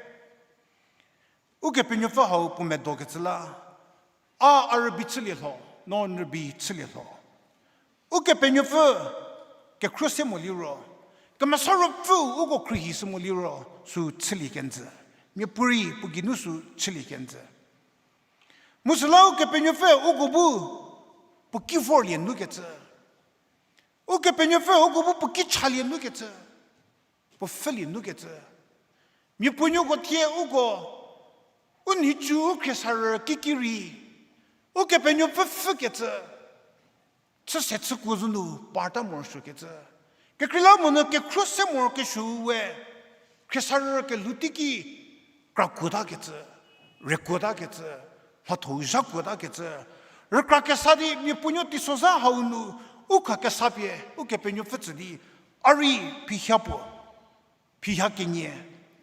Ukepenuopfü hau puo medokecü la, a, a rübei chülie lho, no n rübei chülie lho. Ukepenuopfü kekhruo se mo liro, Kemesa Ruopfü uko khruohi sü mo liro sü chülie kenjü. Miapuorei puo geinu sü chülie kenjü. Mu süla Ukepenuopfü uko bu puo ki vorlie nukecü. Ukepenuopfü uko bu puo ki chalie nukecü. Puo pfhülie nukecü. Miapuonuoko thie uko, u nhicu u khriesarü kiki rei, Ukepenuopfü pfhükecü. Chüse chükuo zü nu parta morosuokecü. Kekreilamonyü kekhruo se morokesuou we, khriesarü kelhou teiki krakuotakecü, rekuotakecü, mhatho-u zhakuotakecü. Rükra kesa di miapuonuo teisozha hau nu, u khakesa pie Ukepenuopfü tsü di, a rei phiha puo, phiha kenie,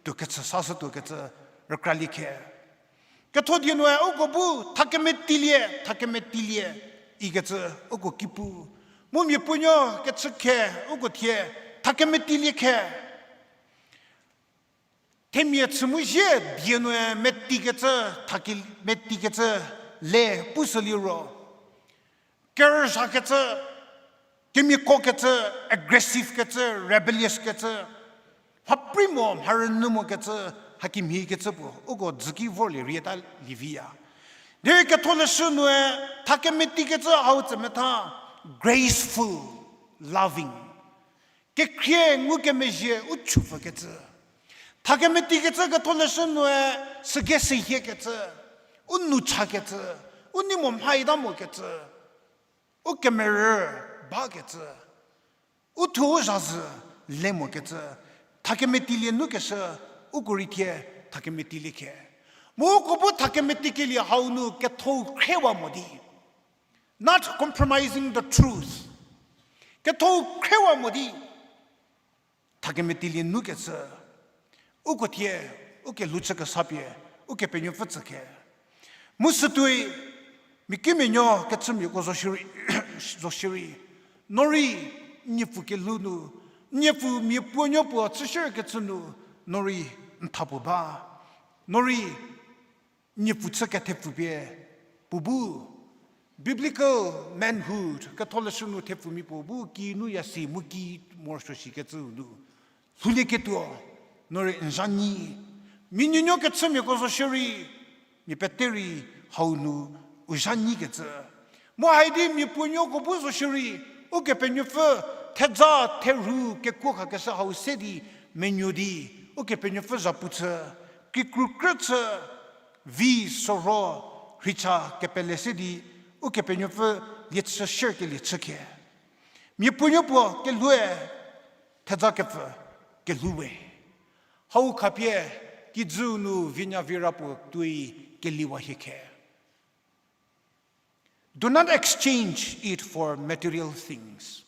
tuo kechü sashütuokecü, rükra liekhe. Ketho die nue uko bu thakemetilie, thakemetilie, ikecü uko ki pu. Mu miapuonuo kechü khe, uko thie, thakemetilie khe. Themia chü mu zie die nue metikecü, thake-, metikecü le pushü liro. Kerüzhakecü, kemiakokecü, aggressive kecü, rebellious kecü, mhaprei mo, mharünyü mokecü, hakemhiekecü puo, uko dzüki vorlie rieta lieviya. Derei Ketholeshü nue, thakemetikecü hau tsemetha, graceful, loving. Kekhrie ngukemezhie u chupfükecü. Thakemetikecü Ketholeshü nue süge sehiekecü. U nou chakecü. U nei mo mhaita mokecü. U kemerü bakecü. U thuo u zhazü le mokecü. Thakemetilie nukeshü, uko rei thie thakemetilie khe. Mu uko bu thakemeti kelie hau nu kethou khriewa mo di. Not compromising the truth. Kethou khriewa mo di. Thakemetilie nukecü. Uko thie, u kelhou chü kesa pie, Ukepenuopfü tsü khe. Mu sütuoi, mia kimianuo kechümiako zo shierei, zo shierei. No rei, niepfu kelhou nu, niepfu miapuonuo puo chüshierkecü nu, no rei n tha puo ba. No rei, niepfu chü kethepfupie puo bu, biblical manhood, Ketholeshü nu thepfumia puo bu ki nu ya si mu ki morosuo shikecü nu. Lhoulieketuo, no rei n zha nyi. Mia nuonuo kechümiako zo shierei, mia pete rei hau nu u zha nyikecü. Mu haidi miapuonuoko bu zo shierei, Ukepenuopfü theja therhu kekuo khakeshü hau se di, menuo di, Ukepenuopfü zhapu chü, kikru krü chü, vi sorho, rhicha kepele se di, Ukepenuopfü lie chü shierkelie chü khe. Miapuonuo puo kelhoue, theja kepfü kelhou we. Hau khapie, kijü nu vinya vira puo tuoi keliwa hie khe. Do not exchange it for material things.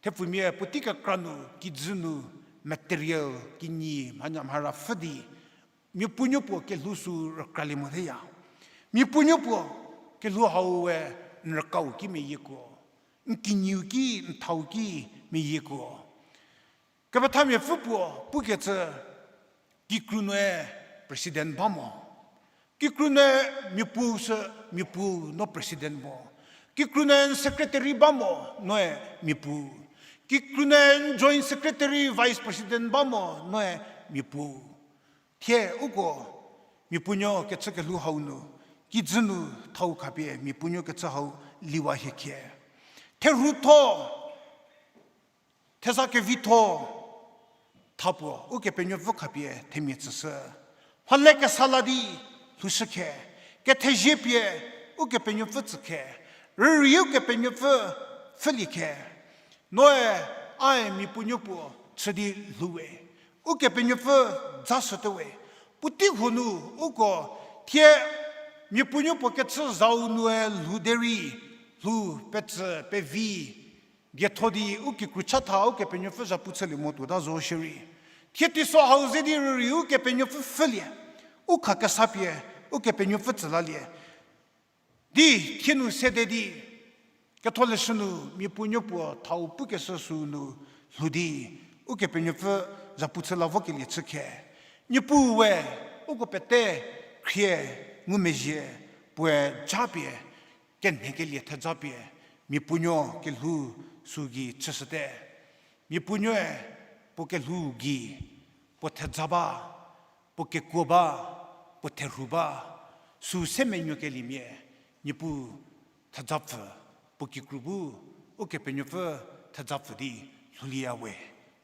Thepfumia puotei kekra nu, kijü nu, material, kinyi, mhanya mhara pfhü di, miapuonuo puo kelhou sü rükralie moteya. Miapuonuo puo kelhou hau we n rükau ki meyiekuo. N kinyiu ki, n thau ki meyiekuo. Kepethamiapfü puo pukecü, kikru nue president ba mo. Kikru nue miapuo sü, miapuo no president mo. Kikru nue secretary ba mo, noe miapuo. Kikru nue joint secretary, vice president ba mo, noe miapuo. Thie uko, miapuonuo kechü kelhou hau nu, kijü nu thau khapie miapuonuo kechü hau liwa hie khie. Therhutho, theza kevitho, tha puo, Ukepenuopfü khapie themia tsüshü. Mhale kesa la di, lhoushü khe, kethezie pie, Ukepenuopfü tsü khe, rürei Ukepenuopfü pfhülie khe. Noe, ae miapuonuo puo chü di lhou we. Ukepenuopfü dzashüte we. Puotei huo nu uko thie miapuonuo puo kechü zau nue lhou derei, lhou petsü pevi, dietho di u kikru chatha Ukepenuopfü zhapu chülie mo tuota zo shierei. Thie teiso hau ze di rürei Ukepenuopfü pfhülie. U khakesa pie, Ukepenuopfü tsü lalie. Di, thie nu sede di, Ketholeshü nu, miapuonuo puo thau pukeshü sü nu, lhou di, Ukepenuopfü zhapu chü la vokelie chü khe. Niepuu we, uko pete, khrie, ngumezhie, puoe japie, kenhekelie thejapie, miapuonuo kelhou sü gei chüshüte. Miapuonuoe, puo kelhou gei, puo thedza ba, puo kekuo ba, puo therhu ba, sü se menuokeliemia, Niepuu thedza pfü, puo kikru bu, Ukepenuopfü thedza pfü di lhoulieya we,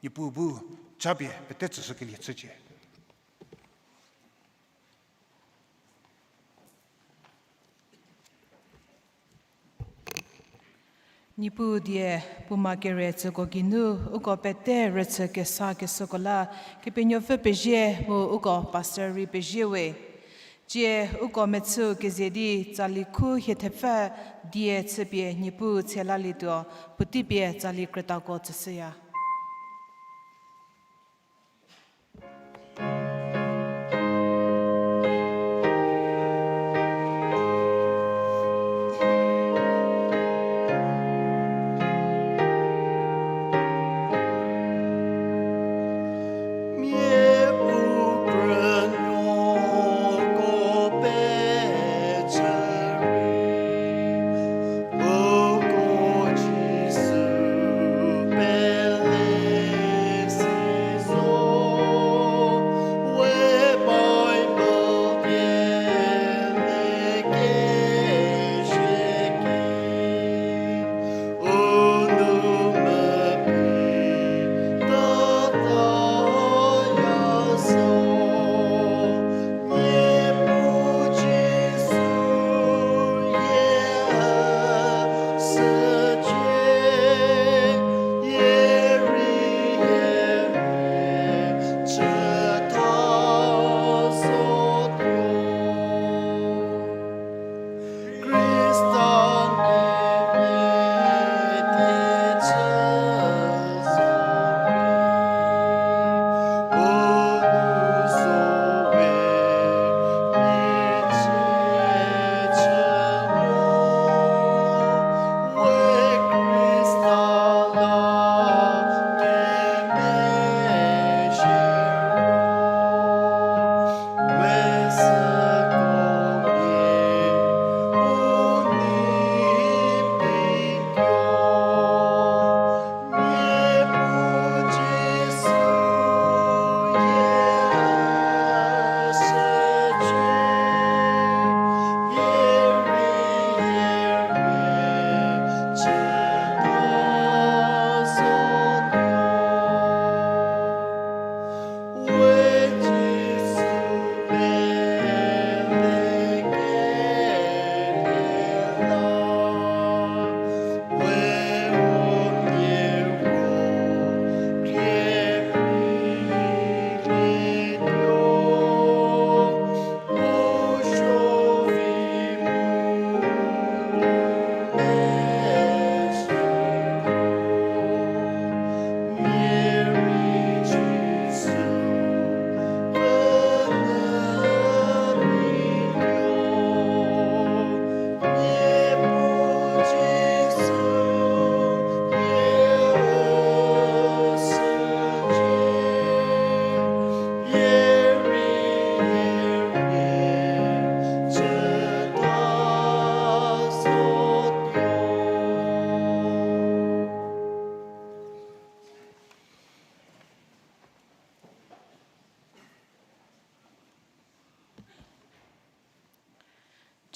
Niepuu bu japie pete tsüshükelie chücie. Niepuu die, puoma kere tsüko geinu uko pete rüchü kesa keshüko la, Kepenuopfü pezie mu uko pastor rei pezie we. Tsie uko mechüu keze di tsali khu hie thepfü die chüpie Niepuu tshelalietuo, puotei pie tsali krütako tsüshüya.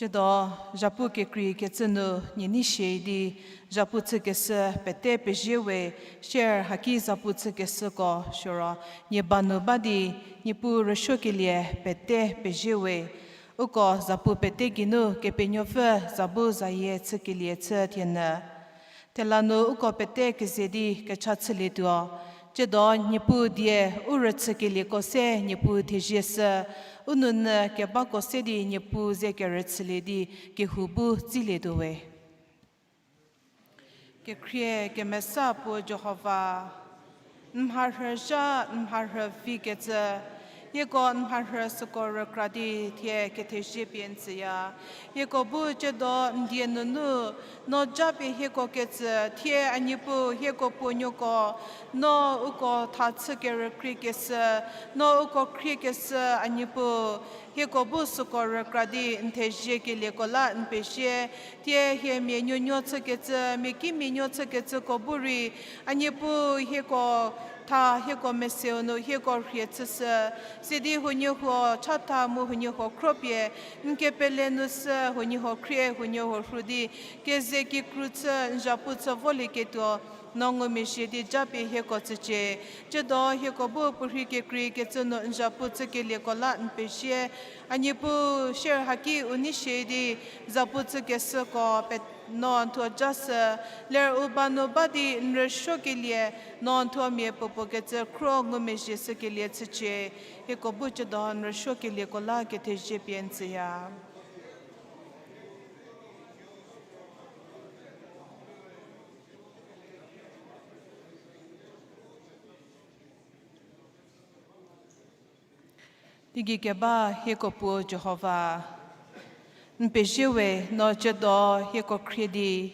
Tsiedo, zhapu kekrei kecü nu nie nei shie di, zhapu chükeshü pete pezie we, share haki zhapu chükeshüko shiro, nie ba nu ba di, Niepuu rüsuokelie pete pezie we. Uko zhapu pete geinu Kepenuopfü za bu zayie chükelie chü thienyü. Thela nu uko pete keze di kecha chülietuo. Tsiedo Niepuu die u rüchükelieko se Niepuu thezie shü, u nounyü kebako se di Niepuu ze kerüchülie di kehou bu tsilietuo we. Kekhrie kemesa puo Jihova, n mharhü zha, n mharhü vikecü, hieko n mharhü süko rükra di thie kethezie pie n tsüya. Hieko bu tsiedo n die nunu, no japie hieko ketsü, thie a Niepuu hieko puonuoko, no uko tha chü kerükriekeshü, no uko khriekeshü a Niepuu, Hieko bu süko rükra di n thezie kelieko la n pezie, thie hie mia nuonuo chükecü, mia kimia nuo chükecüko bu rei, a Niepuu hieko tha hieko meseu nu hieko rhie chüshü, sidi huoniehuo chatha mu huoniehuo khropie, n kepele nu sü huoniehuo khrie huoniehuo rhu di, keze kikru chü n zhapu chü volieketuo, no ngumezhie di japie hieko tsücie. Tsiedo hieko bu puorhi kekreikecü nu n zhapu chükelieko la n pezie, a Niepuu sier haki u nei shie di, zhapu chükeshüko pe-, no n thuo jashü, ler u ba nu ba di n rüsuokelie, no n thuo mia puopuo kecü khro ngumezhie shükelie chücie. Hieko bu tsiedo n rüsuokelieko la kethezie pie n tsüya. Teigei keba hieko Puo Jihova, n pezie we, no tsiedo hieko khrie di,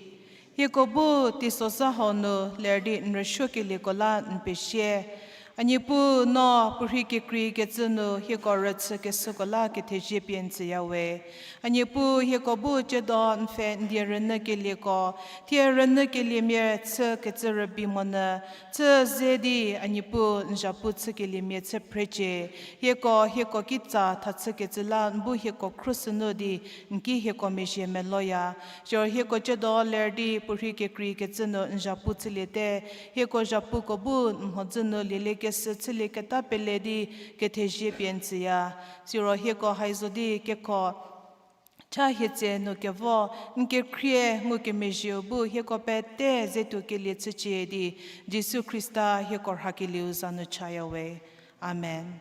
hieko bu teisozha hau nu ler di n rüsuokelieko la n pezie. A Niepuu, no puorhi kekreikecü nu hieko rüchükeshüko la kethezie pie n tsüya we. A Niepuu, hieko bu tsiedo n pfhe n die rünyükelieko, thie rünyükeliemia chükecü rübei monyü, chü ze di, a Niepuu, n zhapu chükeliemia chü phrecie. Hieko, hieko kitsa thachükecü la n bu hieko khruohi sünu di, n ki hieko mezhie meloya. Siro hieko tsiedo ler di puorhi kekreikecü nu n zhapu chüliete, hieko zhapuko bu n mhodzü nu lieliekeshü chülieketa pele di kethezie pie n tsüya. Siro hieko haizo di keko cha hie tse nu kevo, n kekhrie ngukemezhieu bu hieko pete ze tuokelie chücie di, Jisu Khrista hieko rhakelieu za nu chaya we. Amen.